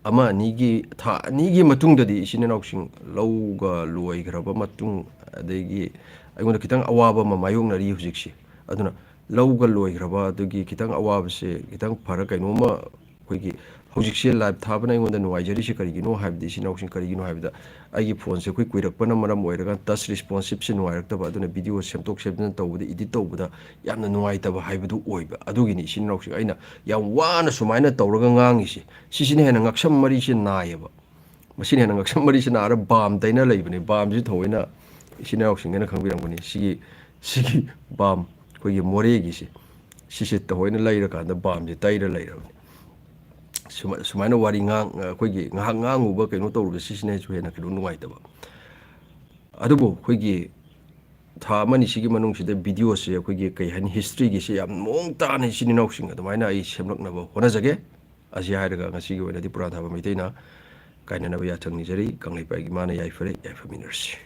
ꯑꯃ ꯑꯅꯤꯒꯤ, ꯊꯥ ꯑꯅꯤꯒꯤ ꯃꯇꯨꯡꯗꯗꯤ ꯏꯆꯤꯟ ꯏꯅꯥꯎꯁꯤꯡ ꯂꯧꯒ ꯂꯣꯏꯈ꯭ꯔꯕ ꯃꯇꯨꯡ, ꯑꯗꯒꯤ ꯑꯩꯉꯣꯟꯗ ꯈꯤꯇꯪ ꯑꯋꯥꯕ ꯑꯃ ꯃꯥꯌꯣꯛꯅꯔꯤ ꯍꯧꯖꯤꯛꯁꯤ꯫ ꯑꯗꯨꯅ ꯂꯧꯒ ꯂꯣꯏꯈ꯭ꯔꯕ ꯑꯗꯨꯒꯤ ꯈꯤꯇꯪ ꯑꯋꯥꯕꯁꯦ ꯈꯤꯇꯪ ꯐꯔ ꯀꯩꯅꯣꯝꯃ ꯑꯩꯈꯣꯏꯒꯤ ꯍꯧꯖꯤꯛꯁꯦ ꯂꯥꯏꯞ ꯊꯥꯕꯅ ꯑꯩꯉꯣꯟꯗ ꯅꯨꯡꯉꯥꯏꯖꯔꯤꯁꯦ ꯀꯔꯤꯒꯤꯅꯣ ꯍꯥꯏꯕꯗꯤ, ꯏꯆꯤꯟ ꯏꯅꯥꯎꯁꯤꯡ, ꯀꯔꯤꯒꯤꯅꯣ ꯍꯥꯏꯕꯗ ꯑꯩꯒꯤ ꯐꯣꯟꯁꯦ ꯑꯩꯈꯣꯏ ꯀꯨꯏꯔꯛꯄꯅ ꯃꯔꯝ ꯑꯣꯏꯔꯒ ꯇꯆ ꯔꯤꯁꯄꯣꯟꯁꯤꯞꯁꯦ ꯅꯨꯡꯉꯥꯏꯔꯛꯇꯕ, ꯑꯗꯨꯅ ꯚꯤꯗꯤꯑꯣ ꯁꯦꯝꯗꯣꯛ ꯁꯦꯝꯖꯤꯟ ꯇꯧꯕꯗ, ꯏꯗꯤꯠ ꯇꯧꯕꯗ ꯌꯥꯝꯅ ꯅꯨꯡꯉꯥꯏꯇꯕ ꯍꯥꯏꯕꯗꯨ ꯑꯣꯏꯕ꯫ ꯑꯗꯨꯒꯤꯅꯤ ꯏꯆꯤꯟ ꯏꯅꯥꯎꯁꯤꯡ ꯑꯩꯅ ꯌꯥꯝ ꯋꯥꯅ ꯁꯨꯃꯥꯏꯅ ꯇꯧꯔꯒ ꯉꯥꯡꯉꯤꯁꯦ꯫ ꯁꯤꯁꯤꯅ ꯍꯦꯟꯅ ꯉꯛꯁꯝ ꯃꯔꯤꯁꯦ ꯅꯥꯏꯌꯦꯕ꯫ ꯃꯁꯤꯅ ꯍꯦꯟꯅ ꯉꯛꯁꯝ ꯃꯔꯤꯁꯦ ꯅꯥꯔ ꯕꯥꯝ ꯇꯩꯅ ꯂꯩꯕꯅꯦ꯫ ꯕꯥꯝꯁꯤ ꯊꯑꯣꯏꯅ ꯏꯆꯤꯟ ꯏꯅꯥꯎꯁꯤꯡꯒꯅ ꯈꯪꯕꯤꯔꯝꯒꯅꯤ꯫ ꯁꯤꯒꯤ, ꯁꯤꯒꯤ ꯕꯥꯝ, ꯑꯩꯈꯣꯏꯒꯤ ꯃꯣꯔꯦꯒꯤꯁꯦ, ꯁꯤꯁꯦ ꯊꯑꯣꯏꯅ ꯂꯩꯔꯀꯥꯟꯗ ꯕꯥꯝꯁꯦ ꯇꯩꯔ ꯂꯩꯔꯕꯅꯤ꯫ ꯁꯨꯃꯥꯏ-, ꯁꯨꯃꯥꯏꯅ ꯋꯥꯔꯤ ꯉꯥꯡ-, ꯑꯩꯈꯣꯏꯒꯤ ꯉꯥꯏꯍꯥꯛ ꯉꯥꯡꯉꯨꯕ ꯀꯩꯅꯣ ꯇꯧꯔꯨꯕ, ꯁꯤꯁꯤꯅꯁꯨ ꯍꯦꯟꯅ ꯀꯩꯅꯣ ꯅꯨꯡꯉꯥꯏꯇꯕ꯫ ꯑꯗꯨꯕꯨ ꯑꯩꯈꯣꯏꯒꯤ ꯊꯥ ꯑꯃꯅꯤ ꯁꯤꯒꯤ ꯃꯅꯨꯡꯁꯤꯗ ꯚꯤꯗꯤꯑꯣꯁꯦ ꯑꯩꯈꯣꯏꯒꯤ ꯀꯩ ꯍꯥꯏꯅꯤ, ꯍꯤꯁꯇ꯭ꯔꯤꯒꯤꯁꯦ ꯌꯥꯝ ꯃꯑꯣꯡ ꯇꯥꯅ ꯏꯆꯤꯟ ꯏꯅꯥꯎꯁꯤꯡ ꯑꯗꯨꯃꯥꯏꯅ ꯑꯩ ꯁꯦꯝꯂꯛꯅꯕ ꯍꯣꯠꯅꯖꯒꯦ꯫ ꯑꯁꯤ ꯍꯥꯏꯔꯒ ꯉꯁꯤꯒꯤ ꯑꯣꯏꯅꯗꯤ ꯄꯨꯔꯥꯟ ꯊꯥꯕ ꯃꯩꯇꯩꯅ ꯀꯥꯏꯅꯅꯕ ꯌꯥꯊꯪ ꯅꯤꯖꯔꯤ꯫ ꯀꯪꯂꯩꯄꯥꯛ ꯏꯃꯥꯅ ꯌꯥꯏꯐꯔꯦ, ꯌꯥꯏꯐꯃꯤꯟꯅꯔꯁꯤ꯫